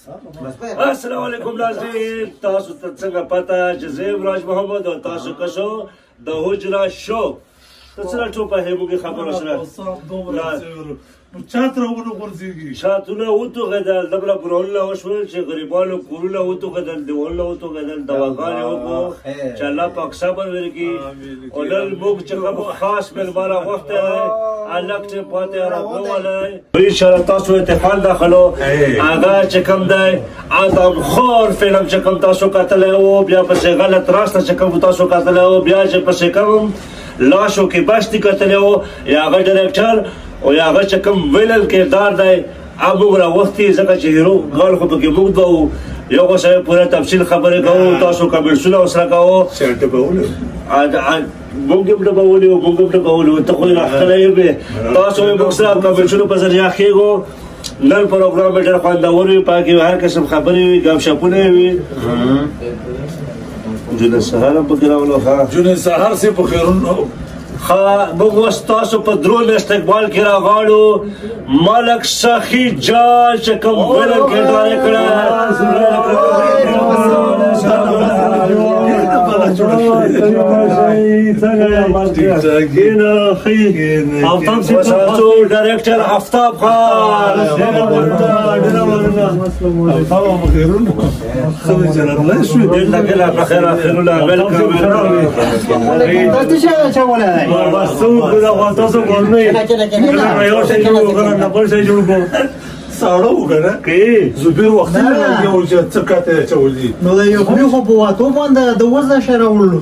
السلام علیکم ناظرین، تاسو ته څنګه پته چې زه یم راج محمد او تاسو کسو د حجره شو. ته څه ټوپه هې موږ خبرو سره چا تر ونه غورځېږي؟ چاتونه وتوغېدل، دومره برونه وشول چې غریبانو کورونه وتوغېدل، دیوالونه وتوغېدل، دواګانې وکړو چې الله پاک صبر ورکړي. او نن موږ چې کوم خاص مېلمه راغوښتی دی، هلک چې پاتې راغولی، انشاءالله تاسو اتفاق داخلو. هغه چې کوم دی ادم خور فلم چې کوم تاسو کتلی و، بیا پسې غلط راسته چې کوم تاسو کتلی و، بیا چې پسې کوم لاشو کې بشتي کتلی و، یا هغه ډایرکټر او یا هغه چې کوم ویلن کردار دی هغه موږ راغوښتي، ځکه چې هیرو ګان خو پکې موږ دوه وو. یو خو صاحب پوره تفصیل خبرې کوو، تاسو کمنټسونه ورسره کوو. موږ هم ډبولي وو، موږ هم ډبولي وو، ته خو یې راښکلی یې. تاسو یې موږ سره کمنټسونو په ذریعه ښېږو. نن پروګرام به ډېر خوندور وي، پاکې هر قسم خبرې وي، ګپ شپونه وي. جون سهار هم پکې راغلو. ښه جون سهار سي په خیرونو. ښه، موږ اوس تاسو په درون استقبال کې راغاړو ملک سخي جان چې کوم ویلن کردار یې کړی. ډایرکټر آفتاب خان. ساړه وګڼه زبیر وختي یو چې څه کاته چولې. نو د یو خو په واتو باندې د وزن شي راوړلو.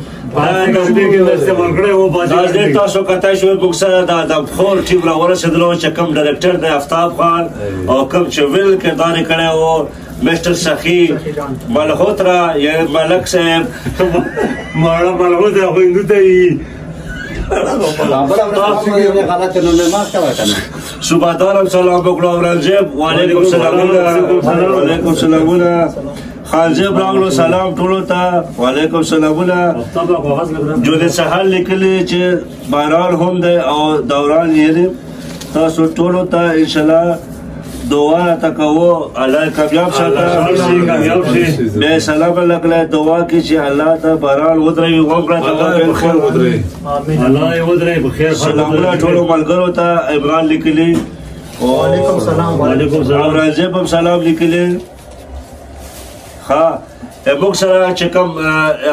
تاسو کتای شوئ موږ سره د ادم خور ټیم را ورسېدلو چې کوم ډایرکټر دی آفتاب خان او کوم چې ویل کردار یې کړی و مسټر سخي ملهوترا یا ملک صاحب. ماړه ملهوترا خو هندو ته صوبهدارم سلام وکړو. اورنګزیب وعلیکم سلامونه، وعلیکم سلامونه. خانزیب راغلو، سلام ټولو ته، وعلیکم سلامونه. جولې سهار لیکلي چې باران هم دی او دوران یې دی. تاسو ټولو ته انشاءالله دعا راته کوو، الله کامیاب ساته. بیا سلام لکړی دعا کې چې الله ته باران ودروي، وکړه ته بخیر ودروي، الله یې ودروي بخیر. سلامونه ټولو ملګرو ته. عمران لیکلي وعلیکم سلام. وعلیکم سلام. اورنګزیب هم سلام لیکلي. ښه، موږ سره چې کوم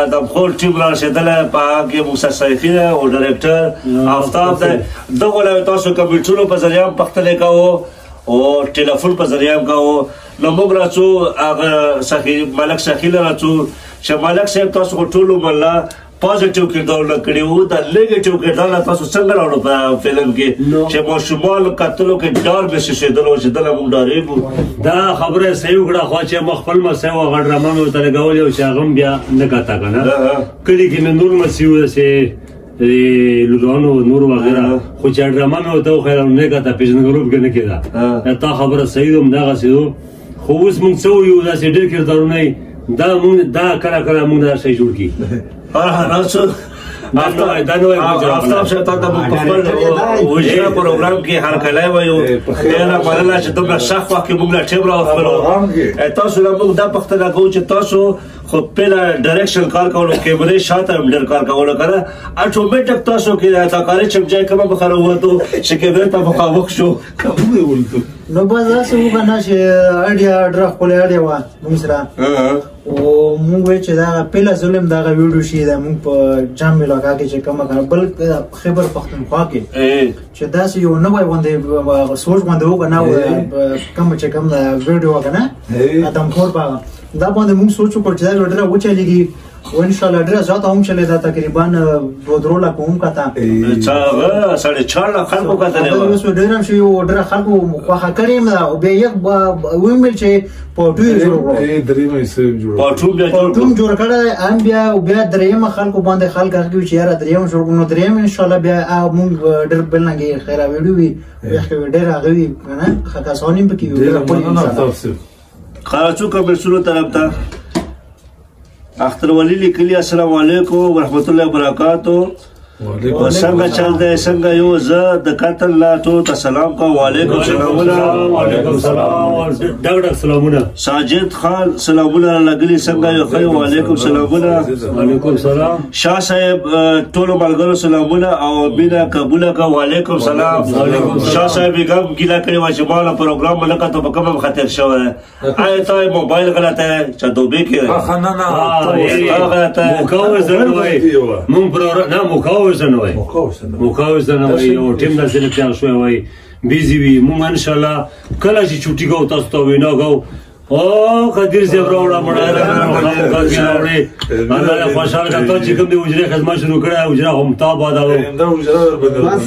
ادم خور ټیم را رسېدلی په هغه کې موږ سره سیفي دی او ډایرکټر آفتاب دی. دغو له تاسو کمپیوټرونو په ذریعه هم پوښتنې کوو او ټلیفون په ذریعه هم کوو. نو موږ راځو هغه سخي ملک سخي له راځو چې ملک صاحب تاسو خو ټولو مله پازیټیو کردارونه کړي وو، دا نیګیټیو کردارونه تاسو څنګه راوړو په فلم کې چې ماشومان کتلو کې ډار محسوسېدلو چې دله موږ ډارېږو؟ دا خبره صحیح وکړه، خو چې ما خپل مسیح و هغه ډرامه مې ورته لګولې او چې هغه هم بیا نه کته که نه کلي کې مې نور مسیح و داسې لوګانو نور وغیره، خو چې ډرامه مې ورته وښیله نو نه کته، پېژندګلوب کې نه کېده. تا خبره صحیح ده، همدغسې ده. خو اوس موږ څه وایو، داسې ډېر کردارونه دا موږ دا کله کله موږ دا شی جوړ کړي. آفتاب صاحب ته موږ په خپل وجره پروګرام کې هرکلی وایو. ډېره مننه چې دومره سخت وخت کې موږ له ټیم راوستلو. تاسو له موږ دا پوښتنه کوو چې تاسو خو پهله ډایرکشن کار کولو، کیمرې شاته هم ډېر کار کولو که نه، اټومیټک تاسو کې د اداکارۍ چمچۍ کومه مخه راووتو چې کیمرې ته مخامخ شو؟ نو بس داسې وکړه نه چې اډیا ډېره ښکلې اډیا وه موږ سره، او موږ ویل چې دغه پهله ظلم دغه ویډیو شي دا موږ په جام علاقه کې چې کومه کنه بل خیبر پښتونخوا کې چې داسې یو نوی غوندې سوچ غوندې وکړه نه کوم چې کوم دا ویډیو وکړه نه ادم خور په دا باندې موږ سوچ وکړو چې دا ډېره وچلېږي او انشاءالله ډېره زیاته هم چلېده، تقریبا 2-3 لکه هم کته. هغه 4.5 لک خلکو کتلې وه. اوس ډېر هم شوي وو، ډېره خلکو خوښه کړې هم ده. او بیا یې ویل چې پارټ 2 یې جوړ کړو. درېیمه یې جوړ کړو. پارټ 2 بیا جوړ پارټ 2 جوړ کړی هم بیا، او بیا درېیمه خلکو باندې خلک هغه کوي چې یاره درېیم جوړ کړو. نو درېیم انشاءالله بیا موږ ډېر بل رنګې خیره ویډیو وي، ډېر هغه وي که نه، ښه کسان هم پکې وي. ډېره مننه آفتاب صاحب. خلاصو کمنټسونو طرف ته اختر ولی لیکلی السلام علیکم ورحمت الله وبرکاتو. څنګه چل دی څنګه یو زه د قتل لا ټولو ته سلام کوم. وعلیکم سلامونه. وعلیکم سلام ډک ډک سلامونه. ساجد خان سلامونه لګلي څنګه یو ښه یو. وعلیکم سلامونه. وعلیکم سلام. شاه صاحب ټولو ملګرو سلامونه او مینه قبوله که. وعلیکم سلام. شاه صاحب یې هم ګیله کړې وه چې ما له پروګرام نه کتو په کومه خاطر شوی دی. آیا تا یې موبایل غلطه دی چې دوبې کې دی؟ نه نه موقع ورسره نه وایي مونږ نه موقع ورسره نه وایي موقع ورسره نه وایي یو ټیم داسې نه تیار شوی وایي بیزي وي. مونږ انشاءالله کله چې چوټي کوو تاسو ته وینا کوو. او قدیر صاحب راوړه مړه راوړې الله دې خوشحال کړه. تا چې کوم د حجرې خدمت شروع کړی حجره هم تا باده و بس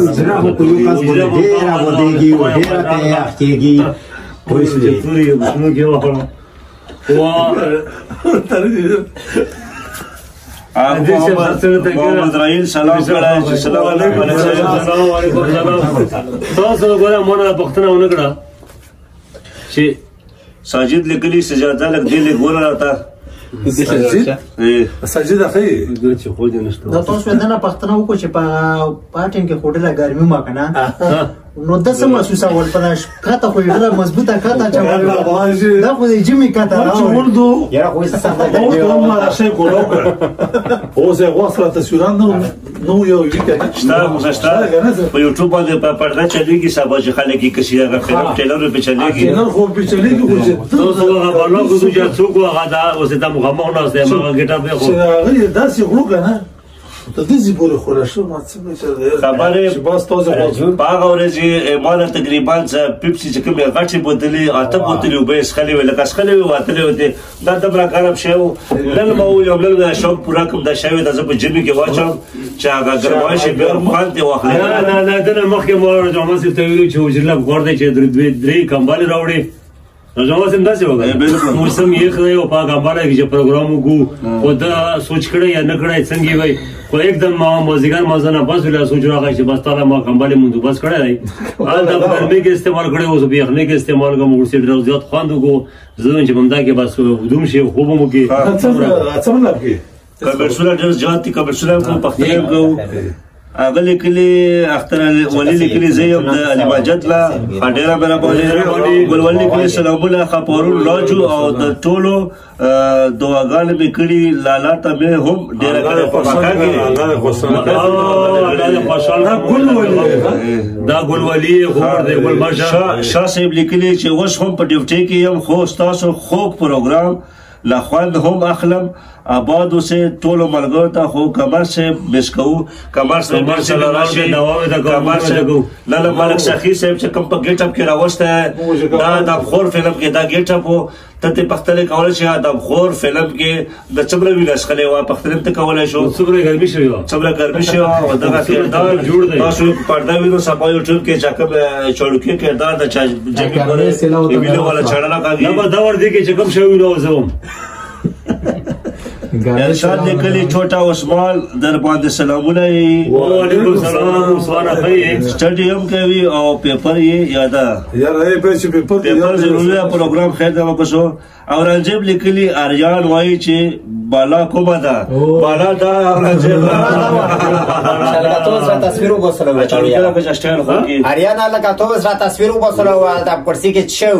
حجره خو په یو کس باندې ډېره ودېږي او ډېره تیار کېږي. پوه شوې؟ تورې بوټونو کې وخوړه محمد رحیل سلام کړی چې سلام علیکم. سلام علیکم. سلام تاسو ګوره مونږ پوښتنه ونه کړه چې ساجد لیکلي سجاده لږ دې لږ ګوره راته. ساجد ساجد اخی چې خو دې نشته. دا تاسو دنه پښتنه وکړو چې په پاټین کې خو ډېره ګرمي ما کنه نو د څه محسوسه ول په کاته خو ډېره مضبوطه کاته چولې دا خو دې جمی کاته راوړو یاره خو څه سخته ګرمي وه. ما شي کولو کړ اوس یې غوښتل تصویران نو یو ویکه شته خو شته په یوټیوب باندې په پرده چلېږي سبا چې خلک یې کسي هغه فلم ټیلر په چلېږي ټیلر خو په چلېږي خو چې تاسو هغه بالا کو چې څوک هغه دا اوس ته مخامخ ناست دی هغه ګټه به خو چې هغه داسې غړو کنه ته دې پورې خو راشه ما څه خبرې چې بس تاسو په هغه ورځ یې ما له تقریبا څه پیپسي چې کومې غټې بوتلې اته بوتلې اوبه یې څښلې وې لکه څښلې وې وتلې وې دا دومره ګرم شی و. نن ما وویل نن دا شوق پوره کړم دا شی دا زه په ژمي کې واچوم چې هغه ګرمایش یې بیا خوند یې واخلي. نه نه نه دنه مخکې ما جامع صاحب ته ویلو چې حجرې له پکار دی چې درې کمبالې راوړې. جامع صاحب داسې وکړه موسم یخ دی او په کمباله کې چې پروګرام وکړو خو دا سوچ کړی یا نه کړی څنګه وای خو एकदम ما مازیګر مازنه بس ویل سوچ راغی چې بس تعالی ما کمبالې بندوبست کړی دی. هلته په ګرمۍ کې استعمال کړی اوس په یخنۍ کې استعمال کوم ورسې ډېر زیات خوند وکړو. زه چې همدا کې بس ودوم شي خوب مو کې څه کې کمرسونه ډېر زیات دي. کمرسونه کوو پښتنه هم کوو. هغه لیکلي اختر ولي لیکلي زه یم د علي ماجد له ډېره مهرباني. ګل ولي لیکلي سلامونه خپورون لاجو او د ټولو دعاګانې مې کړي لالا ته مې هم ډېره کړې په مکه کې. دا ګل ولي خور دی ګل باشا. شاه صاحب لیکلي چې اوس هم په ډیوټۍ کې یم خو ستاسو خوږ پروګرام له خوند هم اخلم. آباد اوسې ټولو ملګرو ته. خو کمر صاحب مس کوو. کمر صاحب راشي کمر صاحب نه نه ملک سخي صاحب چې کوم په ګیټ اپ کې راوستی دا د ابخور فلم کې دا ګیټ اپ و ته ترې پښتنې کولی شې. د ابخور فلم کې د څومره وینه څښلې وه پښتنې ته کولی شو څومره ګرمي شوې وه څومره ګرمي شوې وه. او دغه کردار جوړ دی تاسو په پرده وینو سبا یوټیوب کې چې کوم چړوکي کردار د چا جمعي وینه والا چړله کاږي نه به دا ور دي کې چې کوم شی وینو زه هم. ارشاد لیکلي چھوټا عثمان در باندې سلامونه یې. وعلیکم سلام عثمان ښه یې؟ سټډي هم کوي او پیپر یې یاده یاره یې پیسې پیپر پیپر ضروري ده پروګرام خیر دی وکړو. اورنګزیب لیکلي اریان وایي چې بالا کومه ده بالا دا اورنګزیب لکه را تصویر وباسلو اریان لکه توس را تصویر وباسلو د کرسي کې شو.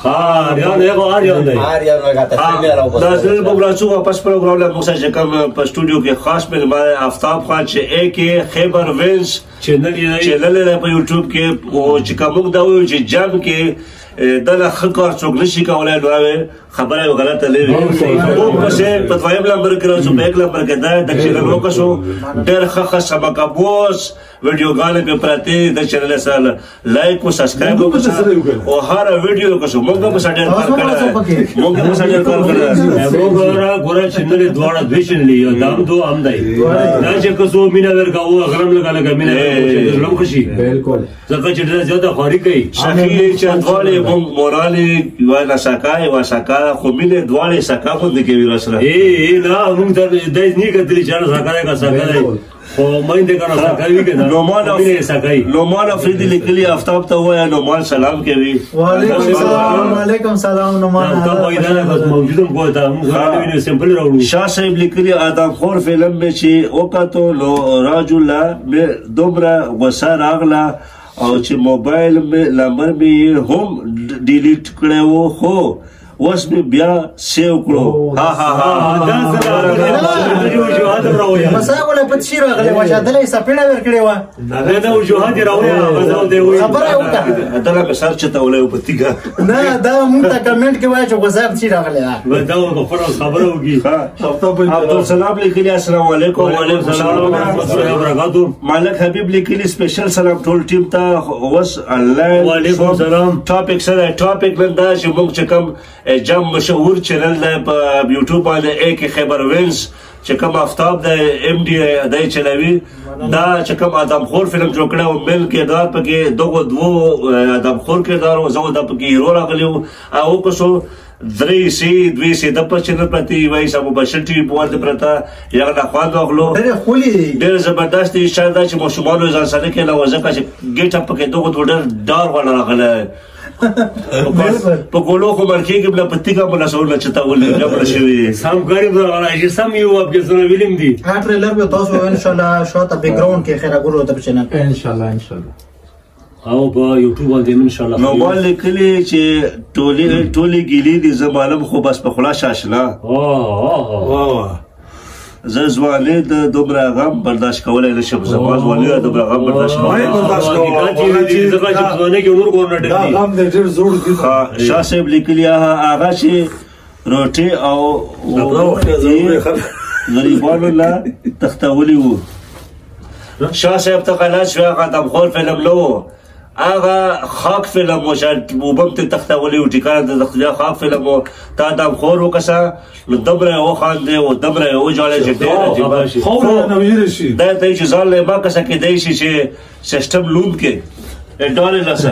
آریان هغه آریان دی آریان لکه تصویر را وباسلو. دا زه به راځو واپس پروګرام له موږ سره چې کوم په سټوډیو کې خاص مېلمه آفتاب خان چې ای کې خیبر وینز چینل یې چینل یې په یوټیوب کې او چې کوم موږ دا وایو چې جام کې دغه ښه کار څوک نشي کولی نو هغه خبره یې غلطه نه وي. موږ پسې په دویم لمبر کې راځو په یک لمبر کې دا د چینل وکړو ډېر ښه ښه سبقه بوس ویډیوګانې پې پرتې د چینل سره لایک او سبسکرایب وکړو او هره ویډیو وکړو. موږ په ډېر کار کړی موږ په ډېر کار کړی. موږ ګوره چینل دواړه دوه چینل یو دام دو هم دی دا چې که څو مینه ورکاوه غرم لګا لګا مینه ورکاوه زړه خوشي بالکل ځکه چې ډېره زیاته خواري کوي. سخي چې دواړې موږ مورالې یوه نه سکا یوه سکا خو مینې دواړې سکا غوندې کوي راسره. ای نه موږ ته دی نه کتلي چې هغه سکا دی که سکا دی. خو مې کنه سکایي کنه نومان افریدي لیکلی آفتاب ته وایه نومان سلام کوي. وعلیکم سلام. وعلیکم سلام نومان. آفتاب وایي دا بس موجودم کوه دا موږ نه سمپل راوړو. شاه صاحب لیکلی آدم خور فلم مې چې وکتو نو راجل مې دومره غوسه راغله او چې موبایل مې نمبر مې یې هم ډیلیټ کړی و خو اوس مې بیا سیو کړو. ها ها ها دا څه مسا ولا پتشي راغلی وه چې دله یې څپېړه ورکړې وه. نه دا وجوهات یې راوړې خبره یې وکړه. دله مې سر چتولی و په تیږه. نه دا مونږ ته کمنټ کې وایي چې غوسه پتشي راغلی ده. دا خپله خبره وکړي. عبدالسلام لیکلي السلام علیکم. وعلیکم السلام ورحمة الله وبرکاته. مالک حبیب لیکلي سپیشل سلام ټول ټیم ته اوس انلاین. وعلیکم سلام. ټاپک سره ټاپک نن دا چې موږ چې کوم جام مشهور چینل دی په یوټیوب باندې ایک خیبر وینز چې کوم آفتاب دی ایم ډي دی چلوي دا چې کوم آدم خور فلم جوړ کړی او مل کردار پکې دغو دوو آدم خور کردار و زه دا پکې هیرو راغلی و او وکسو درې سي دوې سي د په چینل پرتې وایي سمو بشر ټي وي په ورته پرته یغه نه خوند واخلو. ډېرې ښکلې دي. ډېر زبردست دي. شاید دا چې ماشومانو ځان سره کېنوه ځکه چې ګېټ اپ پکې دغو دوو ډېر ډار والا راغلی. په ګولو خو مرکېږي نه په تیږه مو لاسونه چتولي بیا مړه شوي. سم کاري به راغلی چې سم یو اپلیکیشن ویلم دي. ها ټریلر به تاسو ان شاء الله شاته بیک ګراوند کې خیره ګورو ته په چینل ان شاء الله. ان شاء الله او په یوټیوب باندې ان شاء الله. نو مال لیکلي چې ټولې ټولې ګیلې دي زه معلوم خو بس په خوله شاشنا. واه زه ځواني د دومره غم برداشت کولی نه شم. زما ځواني د دومره غم برداشت کولی شاه صاحب لیکلي هغه چې روټۍ او غریبانو له تښتولي وو. شاه صاحب ته غلط شوی هغه دمخور فلم نه و هغه خاک فلم و چې اوبه هم ترې تښتولي وو ټیکانه د تښتولي خاک فلم و. تا دمخور وکسه نو دومره یې وخاندې او دومره یې وژاړې چې ډېر عجیبه شي. دا ته چې ځان له ما کسه کېدای شي چې سیسټم لوند کې ډالې لسه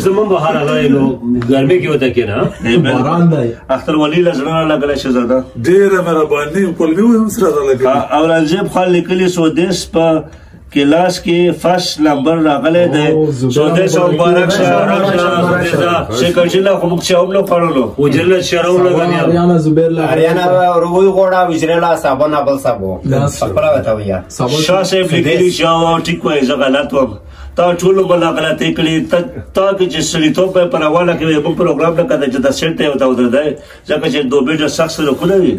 زمون به هر راغلی نو ګرمۍ کې ورته کښېنه. باران دی. اختر ولي له زړه نه لګلی شهزاده. ډېره مهرباني کولمې هم سره رالګلې. اورنګزیب خان لیکلي سودیس په کلاس کې فرست نمبر راغلی دی. سودیس مبارک شه. شکرجله خو موږ چا هم نه خوړلو. وجرله شرم لګنیا. اریانا زبیر لا اریانا روی غوړه وجرله صابون بل صابو خپل وته ویا. شاه صاحب لیکلي چې او ټیک وایي زه غلط وم. تا ټول بل غلطۍ کړې. تا کې چې سړیتوب په روانه کې موږ پروګرام نه کړی چې د سیټ ته ورته ودرېدی ځکه چې دوبۍ ډېر سخت سړکونه دي.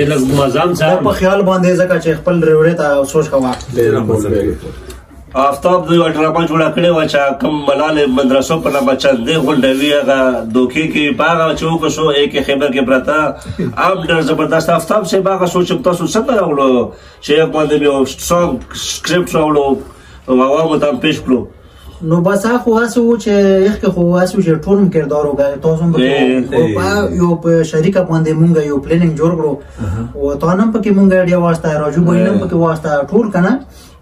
لږ مزام دا په خیال باندې ځکه چې خپل ډرایوري ته سوچ کوه. آفتاب دوی ډرامه جوړه کړې وه چې کوم ملالې مدرسو په نامه چندې غونډوي هغه دوکې کې په هغه چې وکړو ایک خیبر کې پرته عام ډېر زبردست. آفتاب صاحب هغه سوچ تاسو څنګه راوړو چې یک باندې مې یو سانګ سکرپټ راوړو او عوامو ته هم پېښ کړو. نو بس هغه خو هسې و چې یخکې خو هسې و چې ټول هم کردار وکړ تاسو هم پکې یو په شریکه باندې مونږ یو پلانینګ جوړ کړو او تا هم پکې مونږ ایډیا واسطه راجو بوی هم پکې واسطه ټول که نه.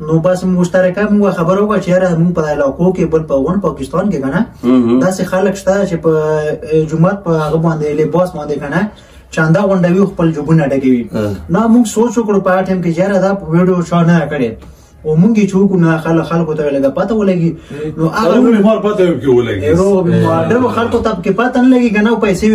نو بس مشترکه مونږ خبره وکړه چې یاره مونږ په علاقو کې بل په غون پاکستان کې که نه داسې خلک شته چې په جومات په هغه باندې لباس باندې که نه چنده غونډوي خپل جوبونه ډکوي. نو مونږ سوچ وکړو په هغه ټایم کې چې یاره دا ویډیو چا نه کړې او مونږ یې چې وکړو نو خلکو ته لږه پته ولګي. نو هغه بیمار پته پکې ولګي. روغ بیمار ډېرو خلکو ته پکې پته نه لګي که نه پیسې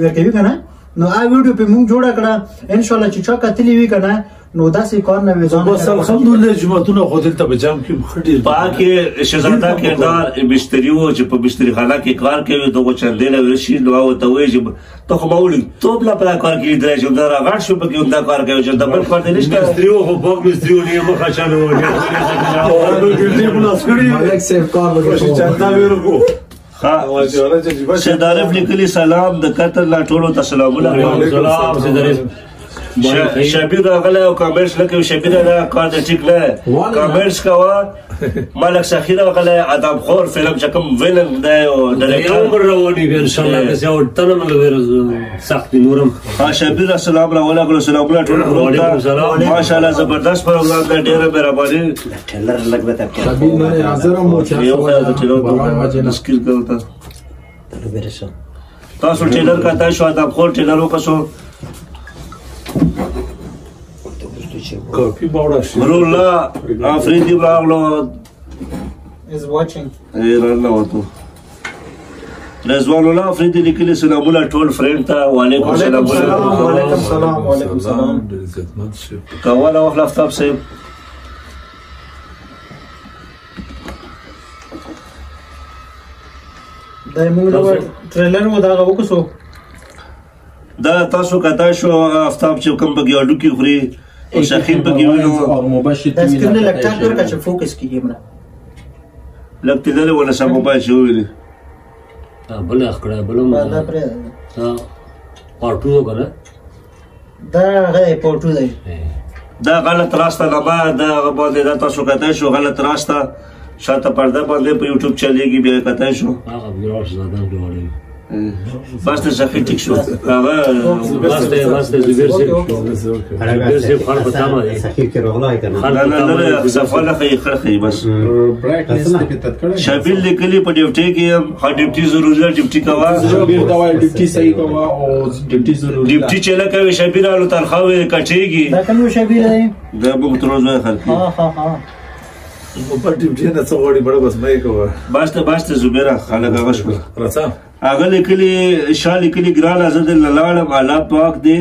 ورکوي که نه. نو هغه ویډیو پې مونږ جوړه کړه ان شاء الله چې چا کتلې وي که نه نو داسې کار نه وي ځان. بس الحمدلله جوماتونه خو دلته په جام کې ښه ډېر په هغه کې شهزاده کردار مستري و چې په مستري خانه کې کار کوي دغو چندې له ورشي نو هغه ورته وایي چې ته خو ما ولید توپ لا په دا کار کې لیدلی چې همدا راغټ شو پکې همدا کار کوي چې دا بل کار دی نشته. مستري و خو پاک مستري و نه مخه چانه و. ملک صاحب کار وکړي چنده ورکو. سیدارف لیکلي سلام د قطر لا ټولو ته سلامونه. سلام سیدارف. شبیر راغلی او کامنټس نه کوي. شبیر دا کار دی ټیک نه کامنټس کوه. ملک سخي راغلی ادم خور فلم چې کوم ویلن دی او ډایرکټر عمر رواني ان شاء الله که یو تنم له سخت نورم. ها شبیر السلام راولګلو سلامونه ټول ګروپ ته. ماشاءالله زبردست پروګرام دی ډیره مهرباني. ټیلر لږ به تک شبیر نه حاضر مو چې یو خیال د ټیلر مشکل کوي تاسو ټیلر کا تاسو ادم خور ټیلر وکسو. کاپی باوړه شي. ورور افریدي راغلو is watching. راغله وته رضوان الله افریدي لیکلي سلامونه ټول فرند ته. وعلیکم سلام. وعلیکم سلام. وعلیکم سلام. ډېر عزتمند شي. کوله واخله آفتاب صاحب. دا موږ نو ټریلر و دا وکسو. دا تاسو کته شو آفتاب چې کوم بګي اډو کې خوري او شخیم بګي وینو او مباشر دا سکرین لپټاپ ورکړه چې فوکس کیږي مړه. لږ تللی ولا سم موبایل چې وویلې. بل اخکړه بل دا پرې پارټو کنه. دا هغه پارټو دی. دا غلط راسته نه دا باندې دا تاسو کته شو غلط راسته شاته پرده باندې په یوټیوب چلېږي بیا کته شو. هغه ګراش زادان جوړوي. بس ته شخي ټیک شو. هغه بس ته بس ته زبیر صاحب زبیر صاحب خر په تامه دی. سخیف کې روغلا کنه. نه نه نه زفاله خې خرخې بس. برایټنس ته پتت کړه. شبیر لیکلی په ډیوټي کې ها ډیوټي ضروري ده. ډیوټي کوا شبیر دا وای ډیوټي صحیح کوا او ډیوټي ضروري ډیوټي چې لکه شبیر الو تنخواه کټېږي. دا کوم شبیر دی؟ دا موږ تر اوسه خلک. ها ها ها په ډیوټي نه څه غواړي بڑا بس مې کوه. بس ته بس ته زبیره خلک هغه شو. راځه. هغه لیکلي شاه لیکلي ګرانه زه دې لاړم الله پاک دې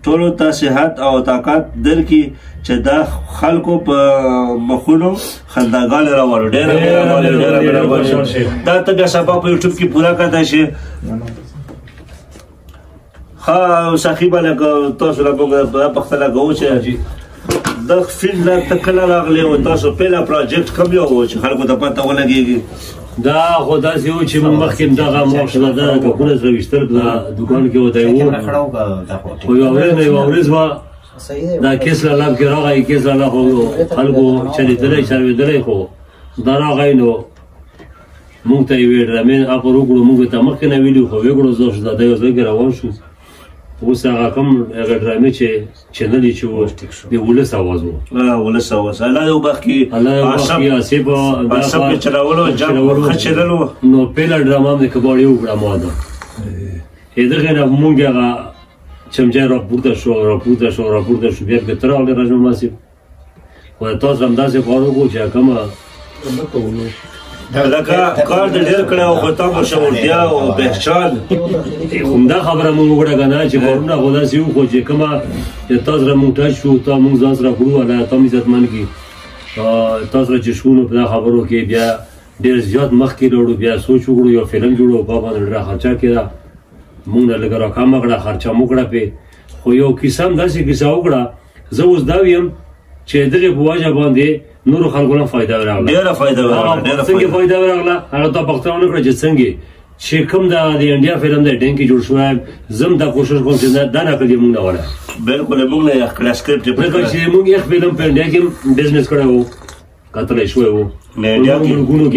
ټولو ته صحت او طاقت درکړي چې دا خلکو په مخونو خنداګانې راوړو. ډېره مهرباني ډېره مهرباني. دا ته بیا سبا په یوټیوب کې پوره کتای شي. ښه سخي به لکه تاسو له موږ پوښتنه کوو چې د فیلډ ته کله راغلې او تاسو پهله پروجیکټ کوم یو و چې خلکو ته پته ولګېږي؟ دا خو داسې و چې موږ مخکې دغه موږ شهزاده کپونه سره ویشتل په دوکان کې ورته وو. خو یوه ورځ نه یوه ورځ وه دا کیس لالا پکې راغی. کیس لالا خو خلکو چلېدلی چلوېدلی خو دا راغی نو موږ ته یې وې ډرامې اپر وکړو. موږ ته مخکې نه ویلي خو ویې کړو. زه شهزاده یو ځای کې روان شو. اوس هغه کوم هغه ډرامې چې چینل یې چې و د ولس اواز و. ولس اواز الله دې وبخښي. الله دې وبخښي. آصف آصف یې چلولو جام ښه چینل و. نو پهله ډرامه هم د کباړې وکړه ما ده دغې نه مونږ هغه چمچی راپورته شو راپورته شو راپورته شو. بیا پکې ته راغلې رجم ماسیب. خو تاسو هم داسې کار وکړو چې کومه لکه کار دې ډېر کړی او خو تا مشهورتیا او پهچان. همدا خبره مونږ وکړه که نه چې کارونه خو داسې وو خو چې کومه چې تا سره مونږ ټچ شو تا مونږ ځان سره کړو الله تا هم عزتمند کړي. تا سره چې شو نو په دا خبرو کې بیا ډېر زیات مخکې لاړو. بیا سوچ وکړو یو فلم جوړو په باندې ډېره خرچه کېده. مونږ نه لږه راکمه کړه خرچه مو کړه پې. خو یو کیسه هم داسې کیسه وکړه. زه اوس دا ویم چې دغې په وجه باندې نورو خلکو نه فایده ورغله. ډېره فایده ورغله. څنګه فایده ورغله هغه تا پوښتنه ونه کړه چې څنګه چې کوم دا د انډیا فلم دی ډنکي جوړ شوی. زه هم دا کوشش کوم چې دا نقل یې مونږ نه وله. بلکل مونږ نه یې کړی سکرپټ یې ځکه چې مونږ یې فلم په انډیا کې بزنس کړی و کتلی شوی و. انډیا کې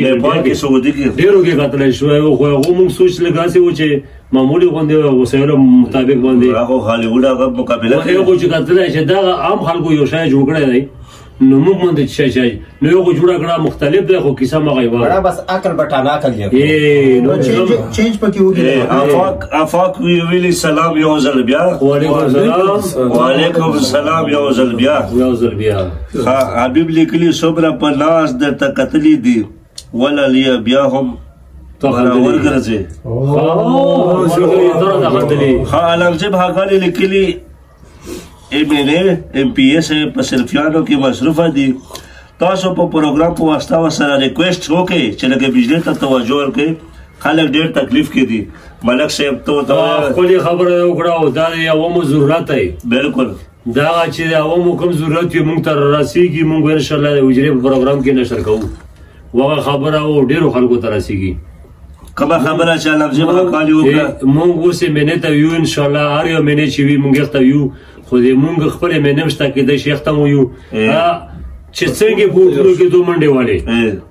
نیپال کې سعودي کې ډېرو کې کتلی شوی و. خو هغو مونږ سوچ لږ داسې و چې معمولي غوندې وسایلو مطابق باندې هغه هالیوډ هغه مقابله هغو چې کتلی چې دغه عام خلکو یو شی جوړ کړی دی نو موږ باندې چې شي نو یو جوړه کړه مختلف دی خو کیسه مغه یو بڑا بس عقل بټانا عقل یې نو چینج پکې وګړي. افاق افاق ویلی سلام یو ځل بیا. وعلیکم السلام. وعلیکم السلام یو ځل بیا. یو ځل بیا. ها حبیب لیکلی څومره په لاس درته کتلی دي ولا لیا بیا هم ورګرځي. ها عالمزیب حقاني لیکلی ایم این اے ایم پی ایس په سلفیانو کې مصروفه دي. تاسو په پروګرام په واسطه ورسره ریکویسټ وکړئ چې لږه بجلۍ ته توجه ورکړئ. خلک ډېر تکلیف کې دي. ملک صاحب ته ښکلې خبره یې وکړه او دا د عوامو ضرورت دی. بلکل دا چې د عوامو کوم ضرورت وي مونږ ته رارسېږي. مونږ به انشاءالله د حجرې په پروګرام کې نشر کوو. وهغه خبره او ډېرو خلکو ته رسېږي. کومه خبره چې عالمزیب حقاني وکړه مونږ اوس یې مینې ته یو انشاءالله هر یو مینې چې وي مونږ یې ته یو. خو دې مونږ خپلې مینې هم شته کېدای شي یخته مو یو چې څنګه بوټونو کې دوه منډې والې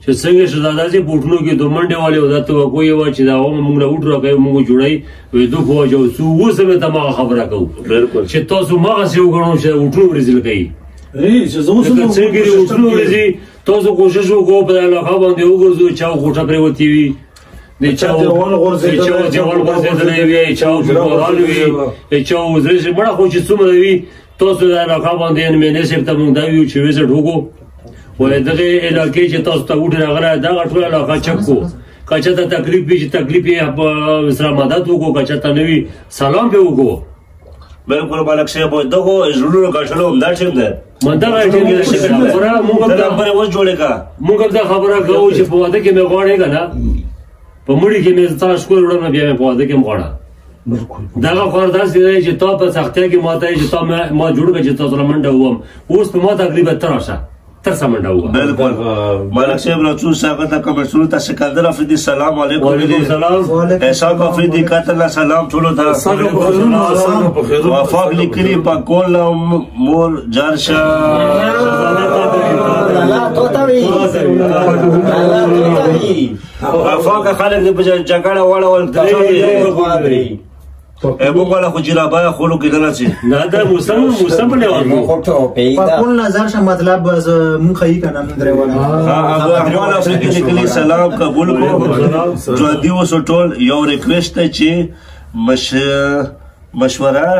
چې څنګه شهزاده چې بوټونو کې دوه منډې والې او دا توقع یې وه چې دا هم مونږ له وټ راکوي مونږ جوړوي وایي دوه په وجه څو اوس مې ته مغه خبره کوو چې تاسو مغسې وګڼو چې وټونو ورځل کوي. څنګه دې وټونو ورځي تاسو کوشش وکړو په علاقه باندې وګرځو چا غوټه پرېوتې وي د چا دیوال غورځېدلی وي چا بوران وي چا وزرې شي مړه خو چې څومره وي تاسو د علاقه باندې مینې صاحب ته مونږ دا ویو چې وزټ وکړو وایي دغې علاقې چې تاسو ته وټې راغلی دغه ټوله علاقه چک کړو، که چېرته تکلیف وي چې تکلیف یې سره مدد وکړو، که چېرته نه وي سلام پرې وکړو. بالکل ملک صاحب دغو زړونو ګټلو همدا ټیم دی. دغه ټیم دی خبره موږ هم دا خبره اوس جوړې کړه. موږ هم دا خبره کوو چې په واده کې مې غواړې که نه، په مړي کې مې تا شکر وړم، بیا مې په واده کې هم غواړه. دغه خور داسې دی چې تا په سختۍ کې ماته چې تا ما جوړ کړه چې تا سره منډه ووهم، اوس په ما تقریبا ته راشه تر څه منډه ووهم. بالکل ملک صاحب رسول صاحب ته کمشنو ته سکندر افریدي سلام علیکم. وعلیکم سلام. احسان افریدي قتل سلام ټولو ته. وفاق لیکلي پکول مور جارشه وفاق خلک دې په جګړه واړول. موږ والا خو جرابه خولو کې نه راځي. نه دا موسم موسم په لور په کول نظر شه مطلب مونږ خی کنه مونږ درې والا. ها ابو افریقي لیکلي سلام قبول کو ژوندي اوسو ټول. یو ریکویسټ دی چې مشوره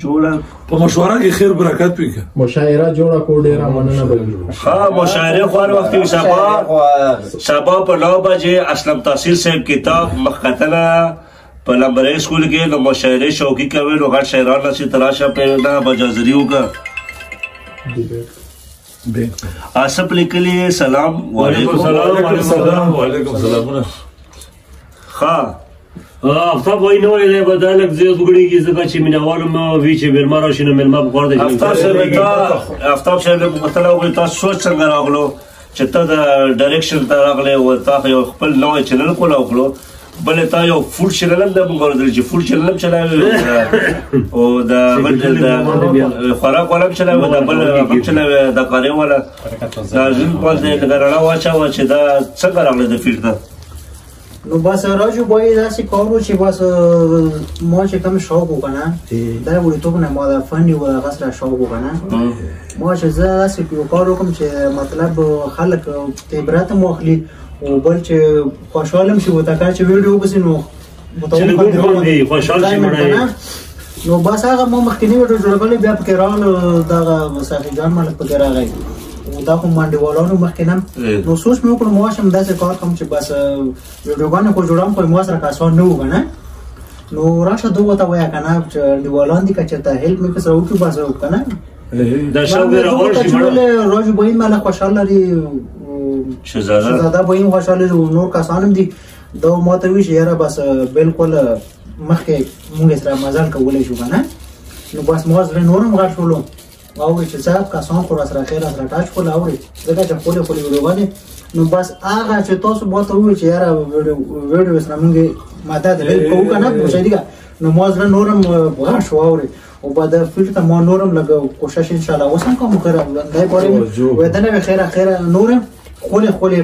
جوړه په مشوره کې خیر برکت وي. مشاعره جوړه کو ډیره مننه به. ها مشاعره خو هر وخت وي. سبا په 9 بجې اسلم تاثیر صاحب کتاب مخکتنه په لمبرۍ سکول کې نو مشاعرې شوقي کوي، نو غټ شاعران راشي ته راشه پرې نه بجازري وکړه. آصف لیکلي سلام. وعلیکم سلام. وعلیکم سلامونه. ښه افتاب وایي نوی دی به دا لږ زیات وګړېږي ځکه چې مینهوالو مو وي چې مېلمه راشي نو مېلمه په کار دی. افتاب صاحب له پوښتنه وکړه تاسو سوچ څنګه راغلو چې ته د ډایرکشن ته راغلې او تا خو یو خپل نوی چینل کولاو کړو، بلې تا یو فوډ چینل هم د موږ اورېدل چې فوډ چینل هم چلاوي او د خوراک والا هم چلاوي، د بل هم چلاوي، د قارې والا. دا ژوند باندې لږه رڼا واچوه چې دا څنګه راغلی د فیلډ ته. نو بس راجو بای داسې کار و چې بس ما چې کوم شوق و که نه، دا وړوکتوب نه ما د فن یو هغه سره شوق و که نه، ما چې زه داسې یو کار وکړم چې مطلب خلک عبرت هم واخلي او بل چې خوشحال هم شي ورته کله چې ویډیو وبسي نو خوشحال شي مړی. نو بس هغه ما مخکینی ویډیو جوړه کړې، بیا پکې راغلو دغه ساقي جان ملک پکې راغی او دا خو منډیوالانو مخکې نه. نو سوچ مې وکړو ما هم داسې کار کوم چې بس ویډیوګانې خو جوړوم خو ما سره کسان نه وو که نه، نو راشه دوی ته وایه که نه چې انډیوالان دي که چېرته هیلپ مې سره وکړي بس که نه. دا شوق یې راوړ شي مړه. راجو بهیم مله خوشحال لري، شهزاده بهیم خوشحال لري، نور کسان هم دي. دا ما ته وویل چې یاره بس بالکل مخکې مونږ سره مزل کولی شو که نه. نو بس ما زړه نور هم غټ شولو اوري چې صاحب کسان خو راسره خیر راسره ټاچ کول اوري ځکه چې خپلې خپلې ویډیوګانې. نو بس هغه چې تاسو ما ته وویل چې یاره ویډیو سره مونږ مدد هیلپ کوو که نه مشاهدي که، نو ما زړه نور هم غټ شو اوري او بعد فیلډ ته ما نور هم لږ کوشش انشاءالله اوس هم کوم خیره دی پورې وایي دنه وي خیره خیره نور هم خولې خولې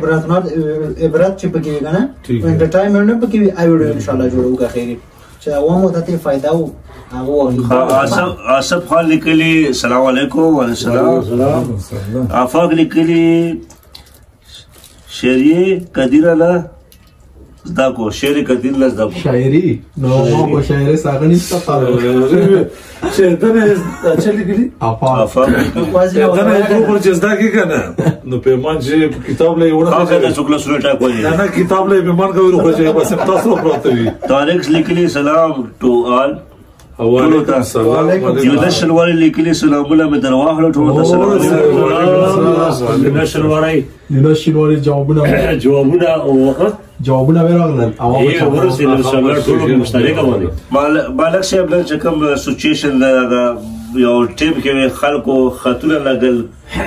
عبرت چې پکې وي که نه انټرټاینمنټ هم پکې وي، ویډیو انشاءالله جوړوو که خیري چې عوامو ته ترې فایده و هغه واخلي. آصف خان لیکلي سلام علیکم. وعلیکم سلام. آفاق لیکلي شعري قدیره نه زده کو، شعر قدیر نه زده کو. شاعري نو ما خو شاعري څه نشته شیطان چې لیکلي آفاق شیطان یې دوه چې زده کې که نه نو پیمان چې کتاب له یې وړه هغه د څوک لاسونه ټاکولي نه نه کتاب له یې پیمان کوي خو چې بس تاسو پراته وي. طارق لیکلي سلام ټو آل. وعلیکم سلام. یونس شنواری لیکلي سلامونه مې در واخله ټولو ته سلام. یونس شنواری یونس شنواری جوابونه جوابونه او جوابونه به راغلل. ورسېدل انشاءالله ټولو مشترکه باندې. مالک صاحب نن چې کوم سچویشن دی هغه یو ټیم کې خلکو خطونه لګل،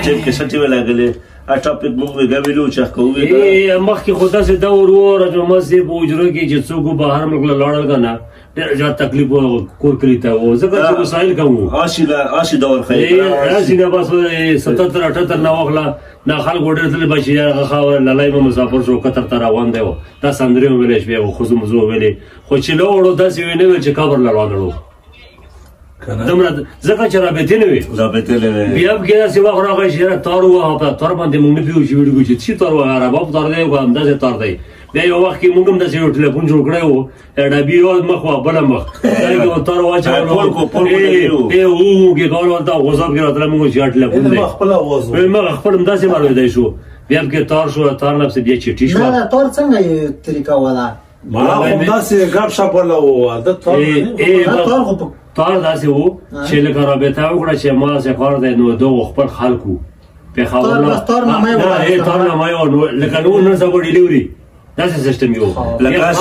ټیم کې سټې وې لګلې، ټاپک مونږ ویلو چې کوو. مخکې خو داسې دور و راجو صاحب په حجرو کې چې څوک بهر ملک له لاړل که نه ډېر زیات تکلیف و کور کلي ته و ځکه چې وسایل کم وو. هسې دور ښیي هسې نه بس 77 78 نه واخله دا خلکو ډېر تللي به چې هغه خاوره للی به مسافر شو قطر ته روان دی دا سندرې مې ویلې شوې ښځو مزو ویلې خو چې لاړو داسې ویې نه ویل چې قبر له روان دومره ځکه چې رابطې نه وي. رابطې نه وي. بیا پکې داسې وخت راغی چې یاره تار ووهه، په تار باندې موږ نه پوهېږو چې ویډیو چې څه تار ووهه، رباب تار دی او همداسې تار دی. بیا یو وخت کې موږ هم داسې یو ټلیفون جوړ کړی و، ډبي یو مخ وه بله مخ، تار واچولو او کې کول ورته غوسه پکې راتله. موږ چې ټلیفون دی ما خپل همداسې معلومېدای شو. بیا پکې تار شو، تار نه پسې بیا چټي شوه. نه تار څنګه طریقه وه دا؟ ما همداسې ګپ شپ ولا و، د تار تار داسې و چې لکه رابطه وکړه چې ما داسې کار دی، نو دغو خپل خلکو پېښور تار نامه یې وه، نو لکه نو نن سبا ډیلیوري داسې سیستم یو. لکه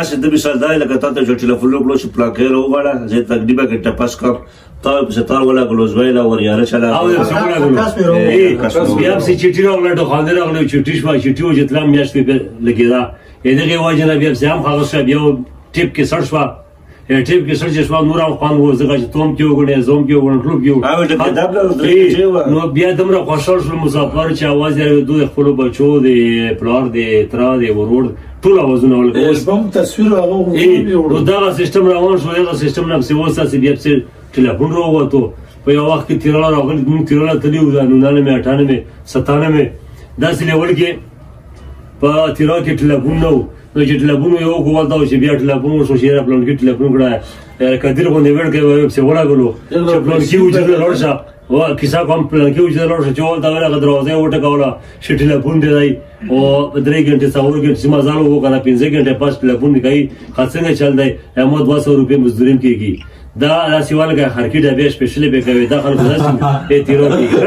چې د مثال دی، لکه تا ته چې ټلیفون وکړو چې پلاکې راوغواړه، زه تقریبا ګنټه پس کړم، تا پسې تار ولګولو، زوی له وریاره چلا بیا پسې چټي راغله، ډخاندې راغله، چټي شوه، چټي و چې تلم میاشتې لګېده. دغې وجې نه بیا پسې هم هغه شوه، بیا ټیپ کې سړ شوه، ټیپ کې سړ چې شوه نور هم خوند و، ځکه چې توم کې وګڼې، زوم کې وګڼې، ټول کې وګڼې. نو بیا دومره خوشحال شول مسافر چې اواز یې راوړ، دوی خپلو بچو د پلار د تره د ورور ټول اوازونه ولګول. نو دغه سیستم روان شو، دغه سیستم نه پسې اوس داسې بیا پسې ټلیفون راووتو. په یو وخت کې تیراله راغلي، موږ تیراله تللي وو، نولسمې اټانمې ستانمې داسې لیول کې په تیرا کې ټلیفون نه و. نو چې ټلیفون یې وکړو هلته چې بیا ټلیفون وشو چې یاره پلانکي ټلیفون کړه، قدیر غوندې ویړ کوي پسې ولګولو چې پلانکي و چې لاړ شه، کیسه کوم پلانکي و چې لاړ شه، چې هلته ورغه دروازه یې وټکوله چې ټلیفون دی دی، او 3 ګنټې 4 ګنټې چې مزال وکړه، 5 ګنټې پس ټلیفون دی کوي، ښه څنګه چل دی، ما 200 روپۍ مزدوري هم کېږي. دا داسې ولګه خرکي ډبې سپېشلې به کوي، دا خلکو داسې تېرو کېږي.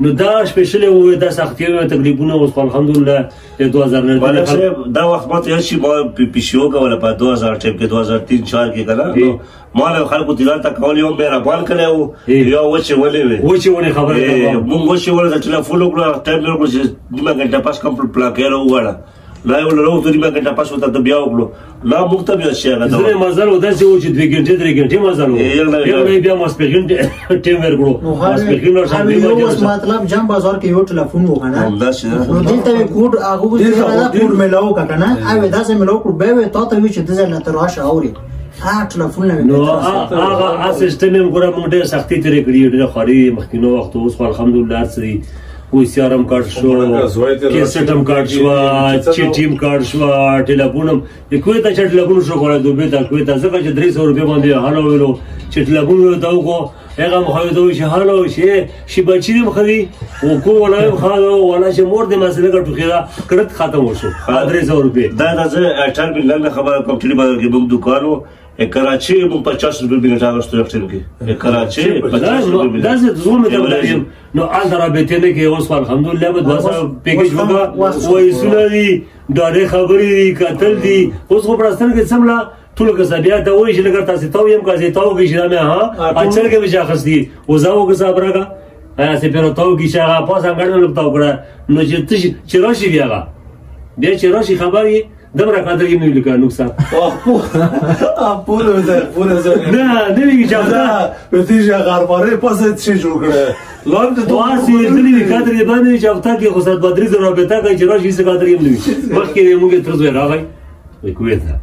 نو دا سپېشلې وو، دا سختۍ وې، تکلیفونه اوس خو الحمدلله د 2009 دا وخت ماته یاد شي، ما پیسې کوله په 2000 ټیم کې، 2003-4 کې که نه، ما له خلکو تجارت ته کول، یو مهربان کړی و، یو وچې ولې وې، وچې ولې خبرې مونږ وچې ولې ټلیفون وکړو، ټایم یې وکړو چې نیمه ګنټه پس کوم پلاکې راوغواړه، لا یې ولرو ته نیمه ګنټه پس ورته ته بیا وکړو، لا موږ ته بیا شي هغه ځینې مزل و داسې و چې 2 ګنټې 3 ګنټې مزل و، یو بیا ماسپښین ټیم ورکړو، ماسپښین ورشه اوس مطلب جام بازار کې یو ټلیفون و که نه، همداسې نو دلته یې کوډ هغه اوس دا کوډ میلاو که نه، او داسې میلاو کړو، بیا یې تا ته وي چې دځای له ته راشه اورې ټلیفون نه. نو هغه سیستم یې ګوره موږ ډېر سختۍ تېرې کړي، ډېره خواري مخکینو وخت، اوس خو الحمدلله هر څه دي. وی سي آر هم کارت شو، کیسټ هم کارت شو، چټي هم کارت شو، ټلیفون هم کوی ته چې ټلیفون شو کوله دوبې ته کوی ته، ځکه چې 300 روپۍ باندې هلو ویلو چې ټلیفون ورته وکړو، هغه هم ښه ورته وویل چې هلو چې بچي دې هم ښه دي او کو ولا هم ښه ده، ولا چې مور دې ماسې لږه ټوخېده، کړت ختم وشو 300 روپۍ. دا زه ایرټل ملنګ خبره کوم، ټیلي بازار کې موږ دوکان و، کراچي مونږ 50 روپۍ بلیټ اخیستو یو ټیم کې، کراچي 50 روپۍ بلیټ. داسې زوم ته ولرم، نو هلته رابطې نه کوي. اوس الحمدلله به 200 پیکج وکړه، وایسونه دي، ډارې خبرې دي، کتل دي. اوس خو پړستان کې څمله ټول کسه بیا ته وایي چې لږه تاسې تاو یم که زه تاو کې چې دا مې ها اچل کې مې چې اخیستي اوس دا وکړه صاحب راکړه، هسې پرې تاو کې چې هغه پاس انګړ مې لږ تاو کړه، نو چې ته چې راشي بیا هغه بیا چې راشي خبر یې دمره قدر یې نه لیکه نقصان. پوره ځای پوره ځای نه نه ویږي چې نه وتی چې غرمارې پاسه څه جوړ کړه لاندې ته واسي دلی وی قدر یې باندې چې هفته کې خو سات بدري زره رابطه کوي چې راشي څه قدر یې نه وي. مخکې موږ تر زوی راغی کویت ته،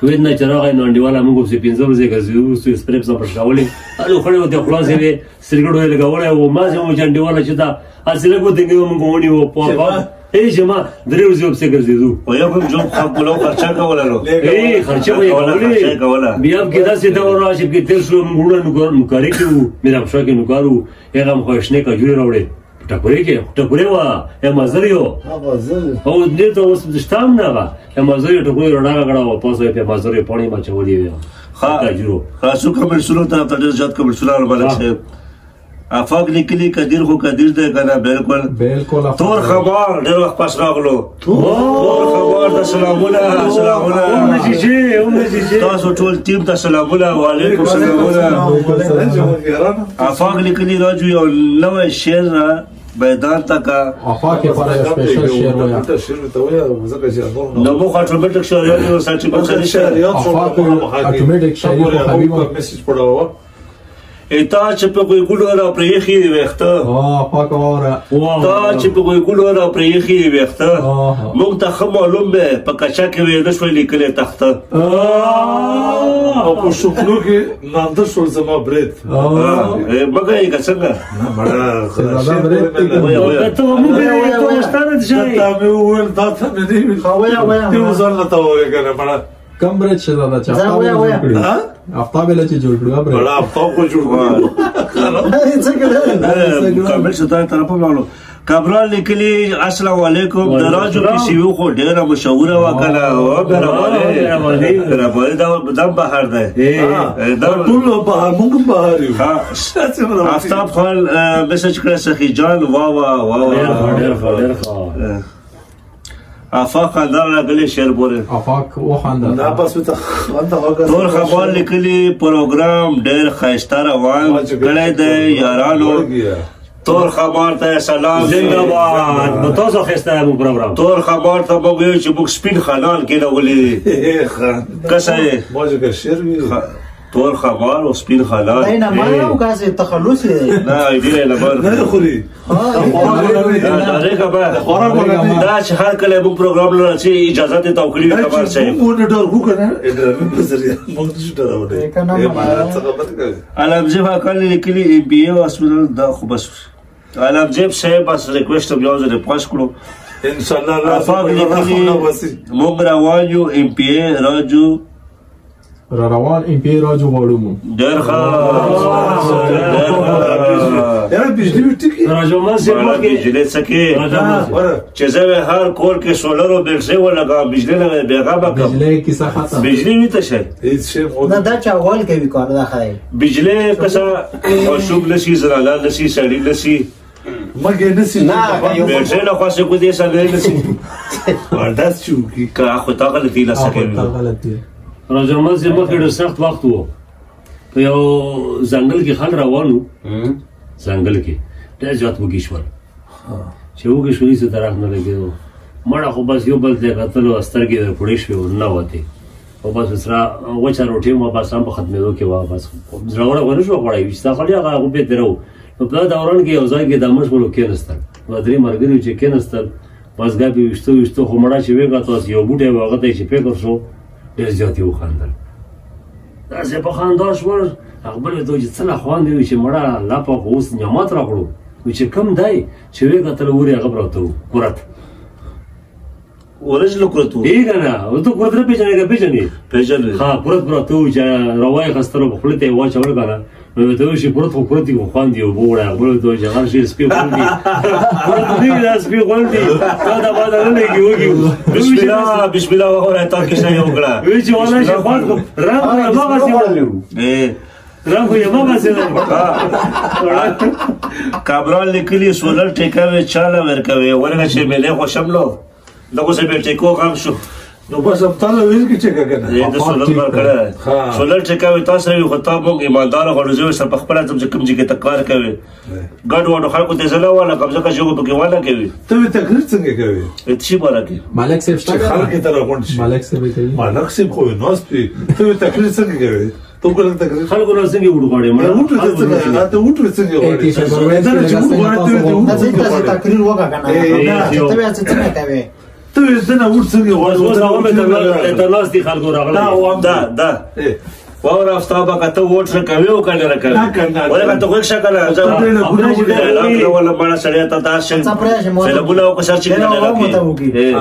کویت نه چې راغی نو انډیواله موږ پسې 5 ورځې ګرځېدو، وروسته یې سپرې پسې پرشکولې، هلو خړې ورته خلاصې وې، سرګړو یې لګولی و، ما چې مو چې انډیواله چې دا هسې لږ وتنګېدو موږ ونیو په ای چې ما 3 ورځې ورپسې ګرځېدو. او یو کوم جوب خلکو له خرچه کوله نو. ای خرچه به یې کولې، بیا پکې داسې دور راشي پکې تېر شو، موږ وروڼه نوکاري کې وو، میرامشاه کې نوکار وو، هغه هم خو شنې کجورې راوړې ټکورې کې، ټکورې وه مزر یو او دې ته اوس شته هم نه هغه مزر یې ټکورې رڼا کړه او پاسه یې پرې مزر یې پاڼې مچولې وې. ښه څو کمنټسونو طرف ته ډېر زیات کمنټسونه راغلل صاحب. افاق لیکلی قدیر خو قدیر دی کنه، بالکل بالکل. تور خبر ډېر وخت پس راغلو، تور خبر د سلامونه سلامونه تاسو ټول ټیم ته سلامونه، وعلیکم سلامونه. افاق لیکلی راجو یو نوی شعر را میدان ته کا افاق یې پاره یو سپیشل شعر وایه. نو موږ اتوماتیک شعر یو ساتي په افاق اتوماتیک شعر خو حبیب میسج پړاوه. تا چې په غوږونو را پرېښي ویښته، پاکه واوره، تا چې په غوږونو را پرېښي ویښته، موږ ته ښه معلوم دی په کچه کې ویې نه شوی لیکلی تخته. او په شکلو کې نانده شول زما برېت. مګر یې که څنګه؟ نه مړه ته موږ تا مې وویل، دا ته مې نه ویل، ته اوس ځان له ته ووایې که نه مړه. کم برېت شهزاده چې آفتاب یې جوړ کړي، آفتاب یې چې جوړ کړي، مړه آفتاب خو جوړ کړي. کامل څه طرف لاړو. کابرال لیکلي السلام علیکم، د راجو کیسې خو ډېره مشهوره وه که نه؟ مهرباني مهرباني، دا بهر دی، دا ټول بهر، موږ هم بهر یو. آفتاب خان میسج کړی سخي جان، وا وا وا وا، ډېر ښه ډېر ښه. آفاق خندان راغلی شعر پورې، آفاق وخندل. دا بس ته خندا وکړه. تور خبر لیکلي پروګرام ډېر ښایسته روان کړی دی یارانو، تور خبر ته سلام، زنده باد. نو تاسو ښایسته مو پروګرام. تور خبر ته موږ ویو چې موږ سپین خانان کېنولي دي. کسه یې ما چې که شعر وي تور خبر او سپین خانان، دا نه ما او کاسې تخلص دی. نه ایډي نه بر نه خوري دا چې هر کله موږ پروګرام لرو چې اجازه ته توکلی خبر شي، موږ نه ډار کو کنه، ډرامې په ذریعہ موږ نشو ډارولای. علمزیب اکل لیکلي ام بي ای هاسپټل، دا خو بس علمزیب صاحب بس ریکویسټ بیا زه پاس کړو ان شاء الله. آفاق لیکلي موږ روان یو ام پی ای راجو را روان، ام پی ای راجو غواړو مو. ډېر ښه یاره بجلی وي ټیکي راجو ما سي مخکې بجلی څه کې چې زه هر کور کې سولر او بټري ولګوم، بجلی نه بېغمه کړم، بجلی کیسه ختم، بجلی وي ته شي هیڅ شی. نه دا چا غول کوي کار دا ښه دی. بجلی کسه ماشوم نشي، زنانه نشي، سړي نشي، مګر نسی نه بټري نه خاصه کو دې سړي نشي ورداس چې وکي که خو تا غلطي لا څه کوي. غلطي راجو ما سي مخکې ډېر سخت وخت وو، په یو ځنګل کې خلک روان وو، ځنګل کې ډېر زیات وږي شول، چې وږي شول هېڅ درخت نه لګېدو، مړه خو بس یو بل ته یې کتل او سترګې یې پړې شوې او نه وتې، او بس ورسره وچه روټۍ وه، بس هم په ختمېدو کې وه، بس زړوره خو نه شوه خوړی، چې دا خلک هغه هغو بیا تېره وو. نو په دا دوران کې یو ځای کې دمه شولو کښېناستل، نو درې ملګري چې کښېناستل، بس ګپ یې ویشتو ویشتو، خو مړه چې ویې کتل یو بوټی و، هغه ته یې چې فکر شو ډېر زیات یې وخندل، داسې په خندا شول. هغه بل ورته وویل چې څه له خوند یې وي چې مړه الله پاک خو اوس نعمت راکړو، نو چې کوم دی چې ویې کتل ورې هغه پرته و کورت ورځ له کورت و. ای که نه ته کورت نه پېژنې که پېژنې؟ پېژنې. ها کورت پرته و چې روایې خستلو په خوله ته یې واچول که نه، نو ورته وویل چې کورت خو کورت دی، خو خوند یې اوبه وړی. هغه بل ورته وویل چې هغه شی سپي خوند دي، کورت نه وي دا سپي خوند دي، تا ته باید نه لګي وږي. بسم الله بسم الله وګوره تا کیسه یې وکړه. ویل چې والله چې خوند خو رنګ خو یې هماغسې و، رنګ خو یې هماغسې و. کابرال لیکلي سولر ټیکوي چاله ورکوي، ورنه چې مېلې خو شملو دغه څه به ټیکو غم شو. نو بس هم تا له ویل کې ټیکه که نه د سولر ورکړی سولر ټیکوي تاسو وي، خو تا موږ ایماندار غواړو، زه سره په خپله ځم چې کوم ځای کې ته کار کوې، ګډ وډو خلکو ته زه نه واله کوم ځکه چې هغه پکې ونه کوي. ته وې تقریر څنګه کوې؟ څه شي باره کې؟ مالک صاحب چې خلک یې ته راغونډ شي. مالک صاحب یې کوي. مالک صاحب خو یې ناست وي، ته وې تقریر څنګه کوې؟ ته وګوره تقریر خلکو نه څنګه وډ غواړي؟ مړه وډ څنګه ته وډ څنګه غواړي؟ نه زه تقریر وکړه که نه ته بیا څه څنګه کوې؟ ته یې ځنه وډ څنګه غواړي؟ اوس هغه مې ته لاس دي خلکو راغلي. دا دا واوره آفتاب که ته ووټ راکوې او که نه راکوې؟ ولې که ته غوږ شه که نه ولا مړه سړیه ته داسې سیلابونه او که سر چې نه راکوې.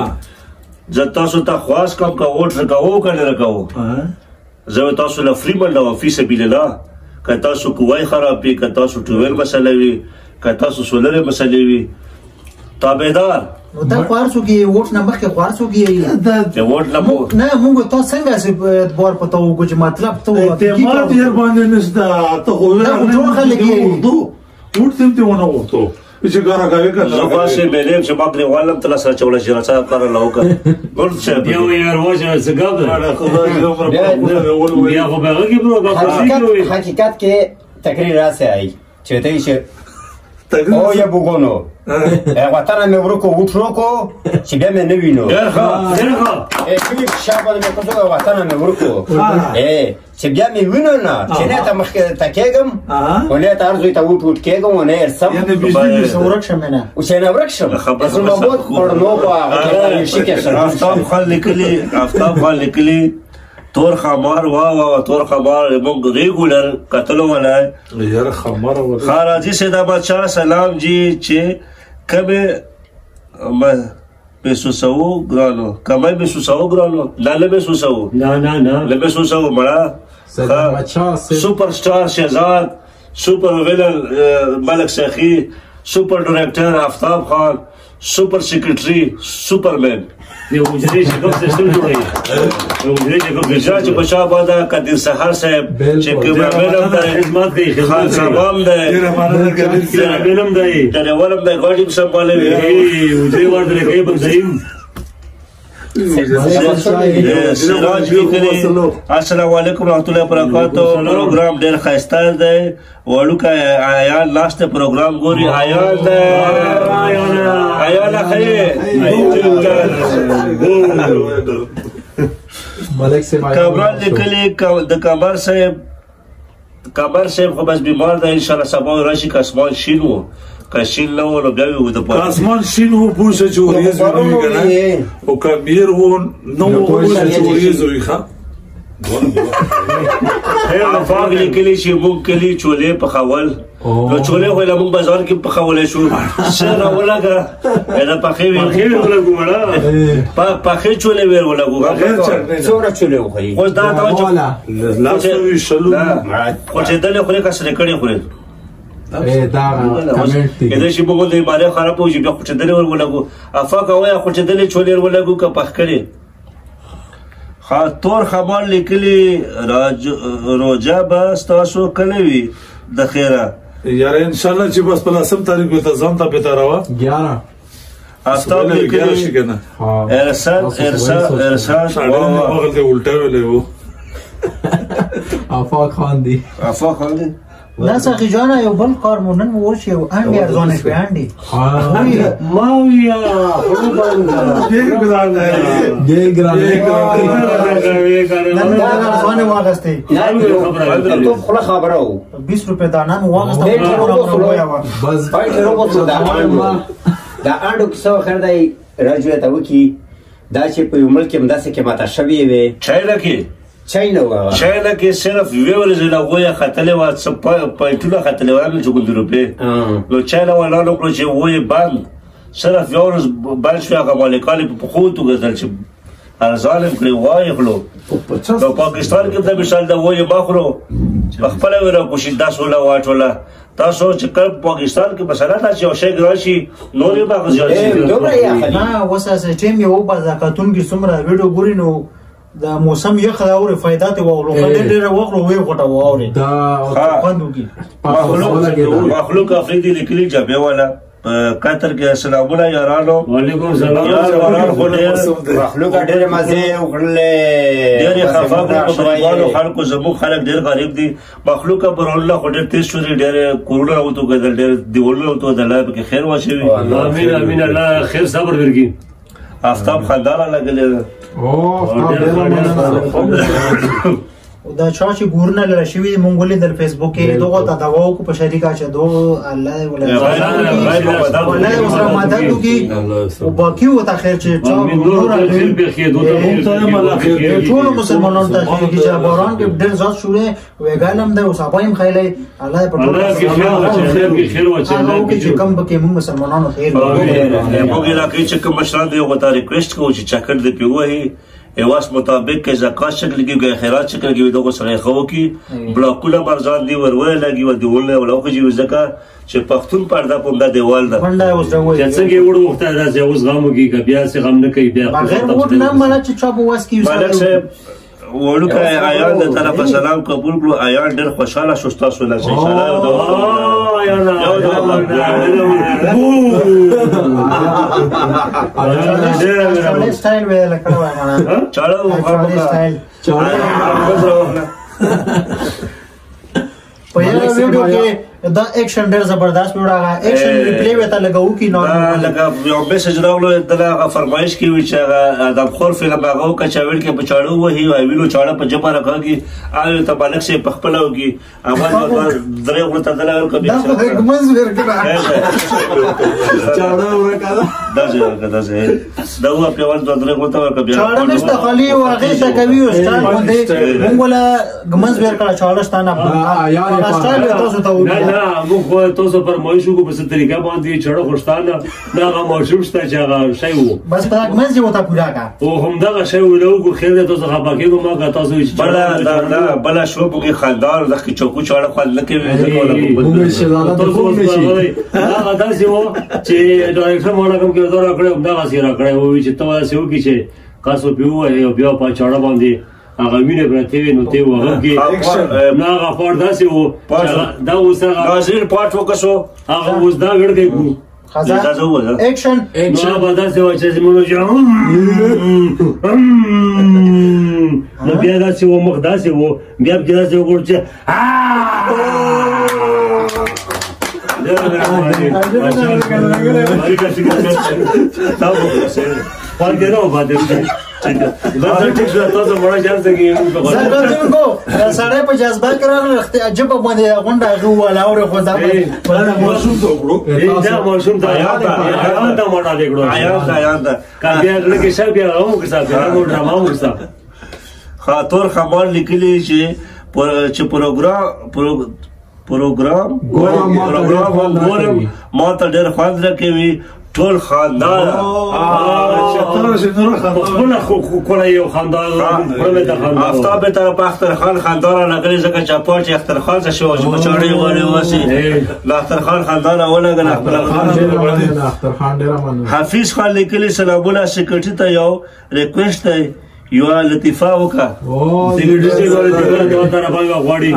زه تاسو ته خواست کوم که ووټ راکوو که نه راکوو، زه تاسو له فري منډه وم فی سبیل الله، که تاسو کوای خراب وي، که تاسو ټویل مسله وي، که تاسو سولرې مسلې وي، تابعدار. نو دا خو هر څوک یې ووټ نه مخکې خو هر څوک یې د ووټ نه نه موږ تا څنګه هسې اعتبار په تا وکړو چې مطلب ته اعتماد یې باندې نشته، ته خو ټول خلک یې ووټ ته دې ونه غوښتو چې ګاره کوي که زه خو هسې مېلې یم چې ما پرې والم ته لاس راچولی چې راڅه کار له وکړه. نور څه شی بیا وایي یار واجه څه ګپ دی؟ بیا خو به هغه کې پروګرام حقیقت کې تقریر راسې آی چې ته یې چې او یا بوګونو وطن مې ورکو وټرو چې بیا مې نه وینو ډېر ښه ډېر ښه چې شابه مې کوزو وطن مې ورکو چې بیا مې وینو نه چې نه ته مخکې ته کېږم او نه ته ارزوی ته وټ وټ کېږم او نه ارسم یعنی بجلی ورک شم نه او چې نه ورک شم زما بہت پړنو په هغه شي کې سره آفتاب خان لیکلی تور خمار وا وا تور خمار موږ ریګولر قتلو ولا یاره خمار ولا خراجي سیدا بچا سلام جی چې کمه محسوسو ګرانو کمه محسوسو ګرانو نه له محسوسو نه نه نه له محسوسو مړه سپر سټار شهزاد سپر ویلن ملک سخی سپر ډایریکټر آفتاب خان سپر سیکرټری سپرمن د حجرې چې کوم سیستم جوړوي د حجرې چې کوم سیستم چې په شا باندې قدیر سحر صاحب چې کوم ویلم د خدمت کوي خان صاحب دی ویلم دی ډریورم دی ګاډي سمبالوي حجرې ورته کوي بنځیم سراج لیکلی السلام علیکم ورحمت الله وبرکاتو پروګرام ډیر ښایسته دی وړوکی عیال ناست پروګرام ګوري عیال دی عیال ښه ملک صاحب کامران لیکلی د کمر صاحب خو بس بیمار دی انشاءالله سبا راشي که اسمان شین و که شین نه و نو بیا وي د پاره اسمان شین و پوه شه چې ورېځ وي که نه او که میر و نه و پوه شه چې ورېځ وي ښه افاق لیکلی چې موږ کلي چولې پخول نو چولې خو له موږ بازار کې پخولی شو څه راولګه دا پخې وې ولګو مړه پخې چولې وې ولګو څومره چولې وخوري اوس دا ته لاسو شلو خو چې دلې خورې که سرې کړې خورې دا کمنټ دی کېدای شي موږ د مالې خراب وي بیا خو چې دلې ور ولګو افاق وایه خو چې دلې چولې ور ولګو که پخ کړې تور خبر لیکلی روجا به ستاسو کله وي د خیره یاره انشاءالله چې بس په لسم تاریخ به ته ځان ته پته راوه 11 آفتاب لیکلی ارسال ارسال ارسال هغلته الټه ویلی وو آفاق خان دی آفاق خان دی دا سخی جانه یو بل کار مو نن وشي یو انډي ارزانه شوې انډي ما ویا ډېر ګران دی ډېر ګران دی نن دا ارزانه واغستې ته خپل خبره و 20 روپے دانه مو واغسته بس دا انډو کیسه خیر دی راجو ته وکی دا چې په یو ملک کې همداسې قیمته شوې وي چاینا کې چاینا وه چاینا کې صرف یوې ورځې له غویه ختلې وه څه پوینټونه ختلې وه چې ګوندې روپۍ نو چاینا والانو کړو چې غویې بند صرف یوه ورځ بند شوې هغه مالکان یې په پښو وتوږېدل چې ارزان یې کړې وایې خلو نو پاکستان کې دا مثال د غویې ما خورو په خپله یې راکوشي دا سوله واچوله تاسو چې کله پاکستان کې مسله ده چې یو شی ګران شي نور یې به زیات شي نه اوس هسې ټیم یې وباسه کتونکي څومره ویډیو ګوري نو د موسم یخ راوړي فایده ته واورو خلک ډېر وخت وې غټه واوري دا خوند وکي مخلوق افریدي لیکلي جبه والا قطر کې سلامونه یارانو وعلیکم سلام یار وران خو ډېر مخلوق ډېر مزه وکړلې ډېر خفه کړو په غریبانو خلکو زموږ خلک ډېر غریب دي مخلوق برولله خو ډېر تیز شو ډېر کورونه راوتو کېدل ډېر دیوالونه راوتو الله پکې خیر واچوي امین امین الله خیر صبر ورکړي آفتاب خندا را لګلې ده دا چا چې ګورونه لره شوي دي مونږ ولیدل فیسبوک کې دغو ته دوا وکړو په شریکه چې دوه الله دې ولا الله دې ورسره مدد وکړي او باقي ورته خیر چې چا ټولو مسلمانانو ته خیر کړي چې باران کې ډېر زیات شوی ویګان هم دی او سبا هم خیلی الله په ټولو خیر واچوي هغه وکړي چې کوم پکې موږ مسلمانانو خیر موږ علاقې چې کوم مشران دی هغو ته ریکویسټ کوو چې چکر دې پرې ووهي ایواس مطابق که زکات شکل کې که خیرات شکل کې دغه سره خو کې بلاکونه مرزان دی ورول لګي و دیول ولا خو چې ځکه چې پښتون پرده په دا دیوال ده منډه اوس دا وایي چې څنګه وړو وخت راځي اوس غم کې بیا څه غم نه کوي بیا بغیر ووټ نه مله چې چا په واس کې ملک صاحب وړوکی ایان د طرفه سلام قبول کړو ایان ډېر خوشحاله شو ستاسو نه چې انشاءالله سټایل ویل کړو چاړه سټایل په یو ویډیو کې دا اکشن ډېر زبردست وړه اکشن ریپلی وته لګاو کی نو لکه یو میسج راغلو دغه فرمایش کی وی چې هغه د خور فلم هغه کچاویل کې په چاړو وهي او ویلو چاړه په جبا راکاږي او ته بالک سي په خپل وګي هغه درې غره ته دلار کوي دا خو ګمز ورکړه چاړه ورکړه دا ځای دا ځای دا هو په ول درې غره ته ورکړه بیا چاړه نشته خالی او هغه ته کوي او سټایل باندې موږ ولا ګمز ورکړه چاړه شته نه سټایل تاسو ته نه نه موږ تاسو فرمایش وکړو په څه طریقه باندې چاړه خوشتانه دا هغه ماشوم شته چې هغه شی وو بس په ګمز یو ته پورا کا او همدغه شی ولو کو خیر تاسو خپه کېږو ما که تاسو بلا دا بلا شو کې خاندار د چوکو چاړه خو نه کوي دا داسې وو چې ډایرکټر مالا کوم کردار راکړی همدغسې راکړی وو چې ته داسې وکړي چې کاسو پې ووهې او بیا په چاړه باندې هغه وینې پرتې وې نو ته وهغه کې نه هغه خوار داسې وو دا اوس هغه ناظرین پاټ وکسو هغه اوس دا وړکی کو اکشن نو به داسې وه چې زمونږ نو بیا داسې و مخ داسې و بیا پکې داسې وګورو چې سړی په جذبه کې راغلی عجبه باندې غونډه هغه وواله اورې خو دا ماشوم ته وکړو دا ماشوم ته عیان ته مړه دې کړو عیان ته که بیا زړه کې شه بیا هغه وکړه بیا مو ډرامه وکړه. خاطر خبر لیکلی چې پروګرام ګورم ما ته ډېر خوند راکوي ټول خاندان خپله کوله یو خاندان آفتاب طرف اختر خان خاندان راغلی ځکه چې پاچ اختر خان څه شو چې په چاړې غواړي واسي د اختر خان خاندان ولګل خپل حفیظ خان لیکلی سلامونه سیکرټري ته یو ریکویسټ دی یوه لطیفه وکړه. سیکرټري صاحب غواړي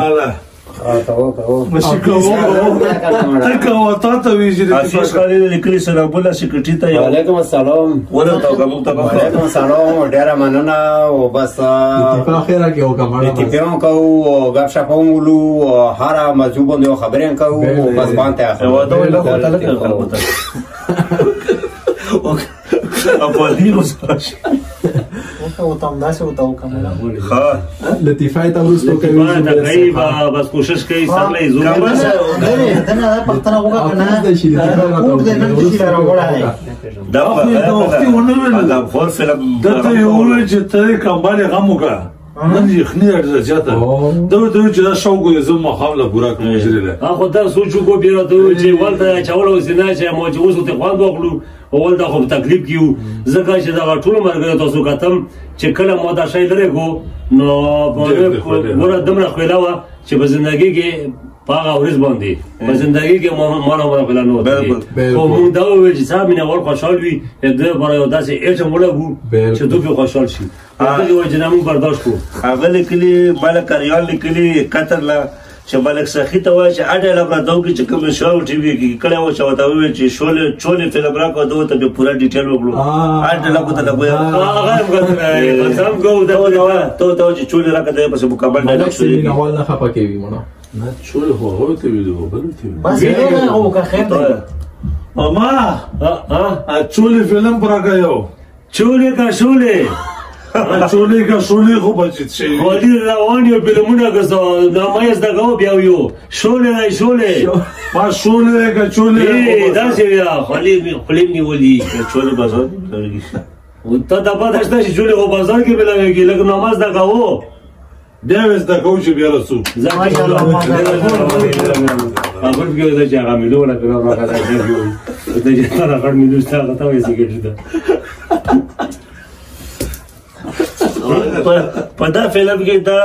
وعلیکم السلام. وعلیکم السلام، ډېره مننه. او بس لطیفه هم کوو او ګپ شپ هم ولو او هره موضوع باندې خبرې هم کوو او بس باندې اخلو. لطیفه ته وروسته کوي بس کوشش کوي سره یې زور دا وختي ونه ویل ده ته یې وویل چې ته کمبالې غم وکړه نن یخني ډېره زیاته ده ورته وویل چې دا شوق دی زه ماښام له پوره کړم مجرې له خو دا سوچ وکړو بیا راته وویل چې ولته چول اوسې نه چې مو چې اوس ورته خوند واخلو ولته خو په تکلیف کې یو ځکه چې دغه ټولو ملګرو تاسو کتم چې کله مو دا شی لرې کړو نو ګوره دومره خویله وه چې په زندګۍ کې په هغه ورځ باندې په زندګۍ کې ما نه عمره خویله نه وه. خو موږ دا وویل چې صاحب مینه وال خوشحال وي د دوی لپاره یو داسې ایټم ولګو چې دوی پرې خوشحال شي. دغې وجې نه موږ برداشت کړو. هغه لیکلي ملک اریان لیکلي قطر له چې ملک سخي ته وایي چې اډه لږ راته وکړي چې کوم شو ټي وي کې کړی و چې ورته وویل چې شولې فلم راکړه ده ورته بیا پوره ډیټیل وکړو. اډه لږ ورته لږ وایي. هغه هم قسم کوو ته ورته وایي چې چولې راکړه دی پسې مکمل ډایلاګ شروع مینه وال نه خفه کوي مړه. نه چولې خو هغه ورته ویلي وو بل ورته ویلي. بس هغه وکړه خیر دی. ماما چولې فلم راکړه یو چولې که شولې چولې که شولې خو بچیت شي خولي روان یو فلمونه که څه نامه یې زده کوو بیا یو شولې دی شولې ما شولې دی که چولې داسې بیا خولې مې نیولي چولې بازار ته دا پته شته چې چولې خو بازار کې ملاویږي لږ نامه زده کوو بیا یې زده کوو چې بیا رسو. هغه کې دا چې هغه ملو ولا فلم راکړه دا چې تا غټ ملو شته هغه ته وایي سیکرټري ته. په دا فلم کې دا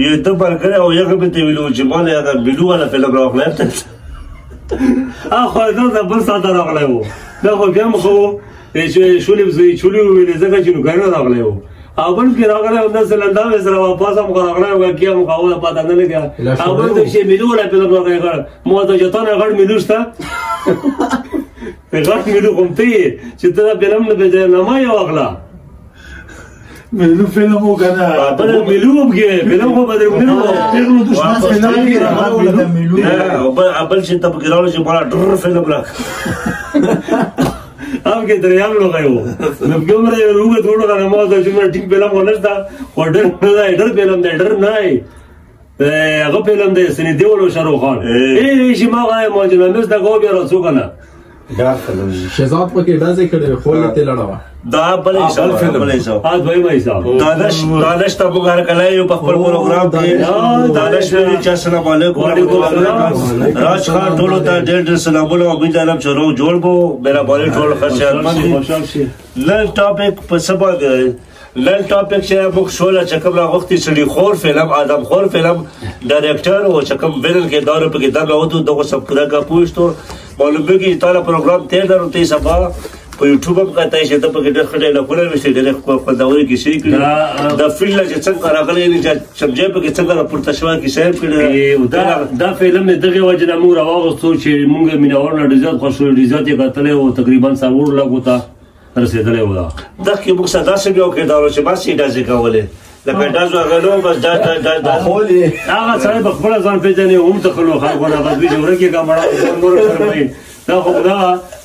یو ته ملګری او یو به ته ویلو چې ما له هغه ملو والا فلم راغلی. خو دا د بل ساته راغلی و دا خو بیا هم ښه و چې شولې چولې وویلې ځکه چې نوکري راغلی و او بل کې راغلی و داسې لنډا مې سره واپس هم راغلی و کیا هم خو پته نه لګه. او بل ته چې ملو والا فلم راغلی ما ته چې تا نه غټ ملو شته غټ ملو کوم ته یې چې ته دا فلم نه پېژنې نامه یې واخله. میلو فلم وکنه میلو هم کې فلم خو بدل میلو پیغلو دشمن فلم کې میلو بل چې ته پکې راوړل چې بڑا ډر فلم راک هم کې دریاب لوغایو نو کومره یو روغه جوړ کنه ما دا چې ټینګ فلم ونشتا خو ډر نه ډر فلم دی ډر نه هغه فلم دی سنی دیول او شاروخ خان ای چې ما غای ما چې نو دا کو بیا راځو کنه شهزاد پکې ډزې کړې خو ته لړوا دا بل حساب بل حساب ا دوی ما حساب دانش دانش ته موږ هر کله یو په خپل پروګرام کې دانش ویل چې السلام علیکم وعلیکم السلام راج خان ټول ته ډېر ډېر سلامونه او امید لرم چې روغ جوړ بو میرا باندې ټول خوشحال شي. نن ټاپک په سبا نن ټاپک چې موږ شوله چې کوم راغوښتي سړي خور فلم آدم خور فلم ډایرکټر او چې کوم ویلن کې دارو پکې دا راوتو دغه سب پورا کا پوښتو معلوم کې تعالی پروګرام تیر درو ته سبا په یوټیوب هم کتای شي ته پکې ډېر ښه ډایلاګونه وشته ډېر خوندورې کیسې کړې دا فلم چې څنګه راغلی چې چمجې پکې څنګه راپورته شوه کیسې یې کړې. دا فلم دغه وجه نه موږ راواغوستو چې موږ مینهوال نه ډېر زیات خوښ شو، ډېر زیات یې کتلی او تقریبا څلور لکو ته رسېدلی و. دا دغه موږ سره داسې بیا کردار چې بس یې ډزې کولې لکه ډز هغه نو بس ډز ډز ډز ډز هغه سړی په خپله ځان پېژني هم ته خلو خلکو نه بس وي چې ورکې که مړه نور شرموي. دا خو دا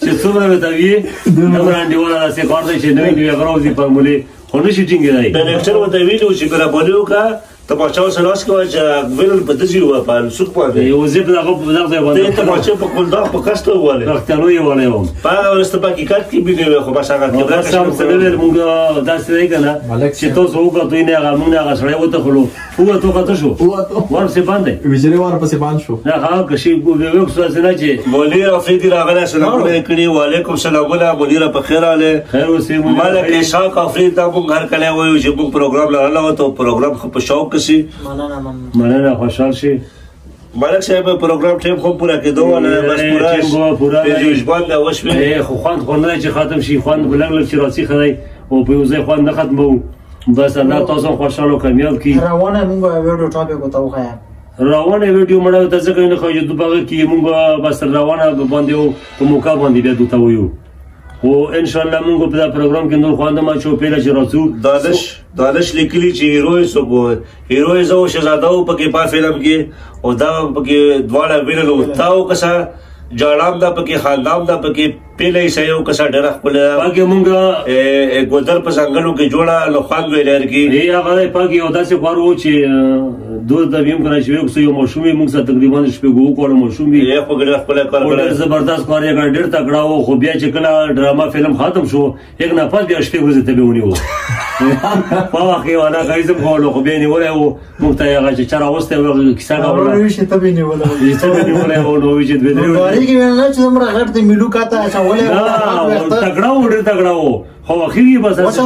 چې څومره مې ته وي دومره انډیواله داسې کار دی چې نوې نوې غره وځي فارمولې خو نه شي ټینګېدای. ډایرکټر ورته ویلي وو چې مهرباني وکړه تماچا سره لاس کوه چې ویل په دزي و په سوق باندې یو زه په دغه په دغه ځای باندې تماچا په کولداغ په کښته وواله پښتنو یې والی وم په هغه ورځ ته په حقیقت کې بینې وې خو بس هغه کیمره بس هم څه نه ویل مونږ داسې دی که نه چې تاسو وکتو نه هغه مونږ هغه سړی وتښلو ووتو کته شو ورپسې باندې ویجرې ورپسې باند شو نه هغه که شي وکړو داسې نه چې مولیر افریدي راغلی سلامونه یې کړي وعلیکم سلامونه مولیر په خیر راغلی خیر اوسې ملک اسحاق افریدي ته مونږ هر کله وایو چې مونږ پروګرام لرله ته پروګرام ښه په شوق کسي مننه خوشحال شي ملک صاحب پروګرام ټیم خو پوره کېدو نه بس پوره پنځه دا وشوې خو خوند خو نه چې ختم شي خوند به لږ لږ چې راځي ښه دی او په یو ځای خوند نه ختموو بس الله تاسو هم خوشحال او کامیاب کړي. روانه مونږ ویډیو ټاپک ورته وښایه روانه ویډیو مړه ته ځکه نه ښایو چې دوی په هغه کې مونږ بس روانه باندې په موقع باندې بیا دوی ته وایو خو انشاءالله مونږ په دا پروګرام کې نور خوند ما چې پیله چې راځو. دانش دانش لیکلي چې هیرو یې څوک و هیرو یې زه او شهزاده و پکې په فلم کې او دا پکې دواړه وینل و تا و کسه جاړام دا پکې خاندام دا پکې پیله یې یو کسه ډېره ښکلې ده پاکې مونږ ګودر په ځنګلو کې جوړه نو خوند ویې لري کې هغه دی پاکې یو داسې خوار و چې دوه ته هم که نه چې ویې یو ماشوم یې موږ سره تقریبا شپږو کالو ماشوم وي خو ډېر ښکلی کار کړی ډېر زبردست کار یې کړی ډېر تکړه و خو بیا چې کله ډرامه فلم ختم شو یک نه پس بیا شپږ ورځې ته به ونیو په وخت کې والا غریزم کولو خو بیا نیولی و موږ ته هغه چې چا راوستی و هغه کیسه کوله ته به نیولی ته به نیولی و نو چې دوه درې ورځې نه چې دومره غټ دی میلو کاته اچولی تکړه و ډېر تکړه و خو اخر یې بس داسې شو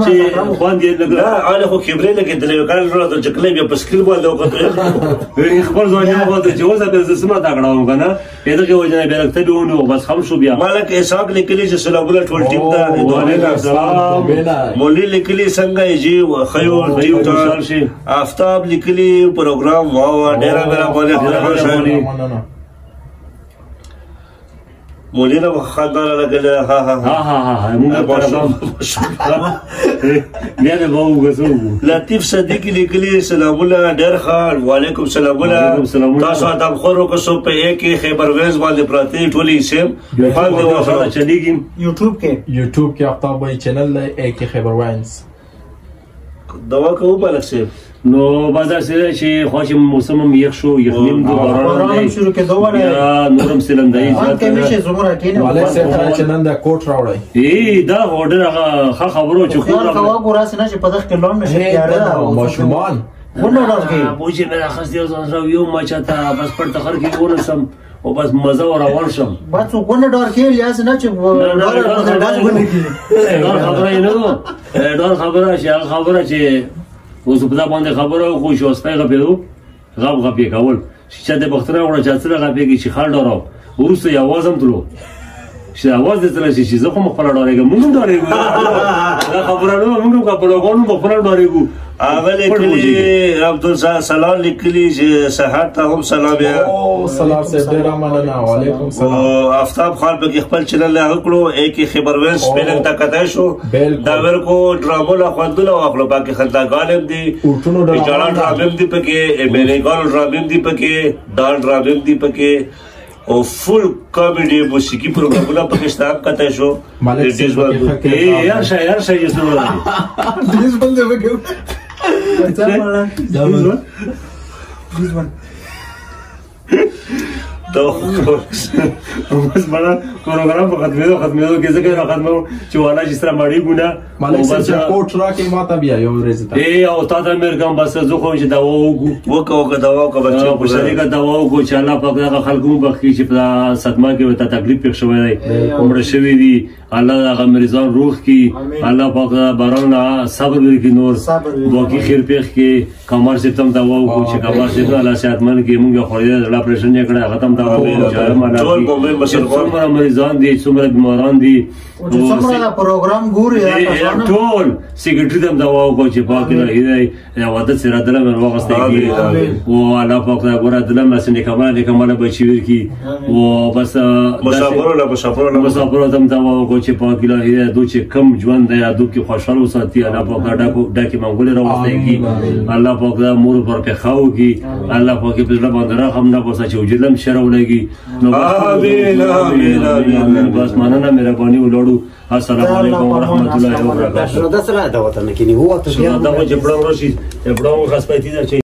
چې خوند یې لږ نه هله خو کیمرې لګېدلې وې کله وروره چې کله بیا په سکرین باندې وکتل خپل ځان یې وکتل چې اوس بیا زه څومره تکړه وم که نه یې دغې وجې نه بیا لږ تبې ونیو بس خم شو بیا. ملک اسحاق لیکلي چې سلامونه ټول ټیم ته مولوي لیکلي څنګه یې جي ښه یو ټیم ته آفتاب لیکلي پروګرام واه واه ډېره مهرباني مولوي نه خندا لګله ها ها ها ها ها موږ بیا به وګورو. لطیف صدیقي لیکلي سلامونه ډېر ښه وعلیکم سلامونه تاسو ادم خور وکسو په یک خیبر ویز باندې پراته ټولې سیم خوند دی وخره چلیږي یوټیوب کې یوټیوب کې آفتاب بھائی چینل دی یک خیبر وینز دوا کوو ملک صاحب. نو بس داسې دی چې خوا چې موسم هم یخ شو یخني هم دی باران هم دی شروع کېدو ولی بیا نور هم سیلندایي زیاته ده. ملک صاحب چې نن دا کوټ راوړی دا خو ډېر هغه ښه خبره وه چې کوټ راوړی کوه ګوره هسې نه چې په دغه کې لوند نه شي تیاره ده ماشومان ونه ډار کوي بوجې مې راخیستی او ځان سره یو مچه ته بس پټ تخر کې ونیسم او بس مزه ور روان شم بس څوک ونه ډار کوي هسې نه چې ډار ونه کړي ډار خبره یې نه ده ډار خبره چې هغه خبره چې اوس په دا باندې خبره وکړو چې اوس سپی غپېدو غپ غپ یې کول چې چا د پښتنه وکړه چا څه غپېږي چې خر ډاراو وروسته یې اواز هم تلو چې اواز دې تللی شي چې زه خو هم خپله ډارېږم موږ هم ډارېږو دا خبره نه وه موږ هم که په لوګانو هم په خپله ډارېږو هغه لیکلي عبدالسلام لیکلي چې سهار ته هم سلام یا. او سلام صاحب ډېره مننه. وعلیکم سلام. او آفتاب خان پکې خپل چینل هغه کړو، ایک خبروین سپیلنګ ته کتای شو. دا ورکو ډرامو له خوندونه واخلو، پکې خنداګان هم دي، جړا ډرامې هم دي پکې، مېلېګانو ډرامې هم دي پکې، ډال ډرامې هم دي پکې، او فول کامیډي موسیقي پروګرامونه پکې شته، هم کتای شو. ملک صاحب پکې ښه یار شه یار شه یې څه وایي؟ This one. دا بس مړه پروګرام په ختمېدو کې ځکه را ختمو چې والا چې سره مړی ګونه ملک صاحب چې کوټ راکې ما ته بیا یو ورځ ته ای او تا ته مې کوم. بس زه خو چې دوا وکړو وکړه دوا وکړه بچو په شریکه دوا وکړو چې الله پاک دغه خلکو بخښي چې په صدمه کې ورته تکلیف پېښ شوی دی، مړه شوي دي. الله دغه مریضان روغ کړي، الله پاک باران نه صبر ورکړي، نور باقي خیر پېښ کړي. کمر صاحب ته هم دوا وکړو چې کمر صاحب الله صحتمند کړي. موږ خو یې زړه اپرېشن یې کړی، هغه ته هم دوا وکړو چې څومره مریضان دي، څومره بیماران دي، څومره پروګرام ګوري ټول سیکرټري ته هم دوا وکړو چې پاک دی واده سره دله مې واغستی کړي او الله پاک دا ګوره دله مې هسې نیکماله بچي ورکړي. او بس مسافرو ته هم دوا وکړو چې پاک الهي دی دوی چې کم ژوند دی دوی کې خوشحال وساتي. الله پاک دا ډکې منګولې راوستی کړي. الله پاک دا مور پر پېښه وکړي. الله پاک یې په زړه باندې رحم نه باسه چې وجود هم شر ولګي. آمین آمین آمین. بس مننه، مهرباني ولاړو. السلام علیکم ورحمت الله وبرکاته. دا څه دا وطن کې نه هو ته دا چې پړاو راشي، پړاو خاص پاتې ده.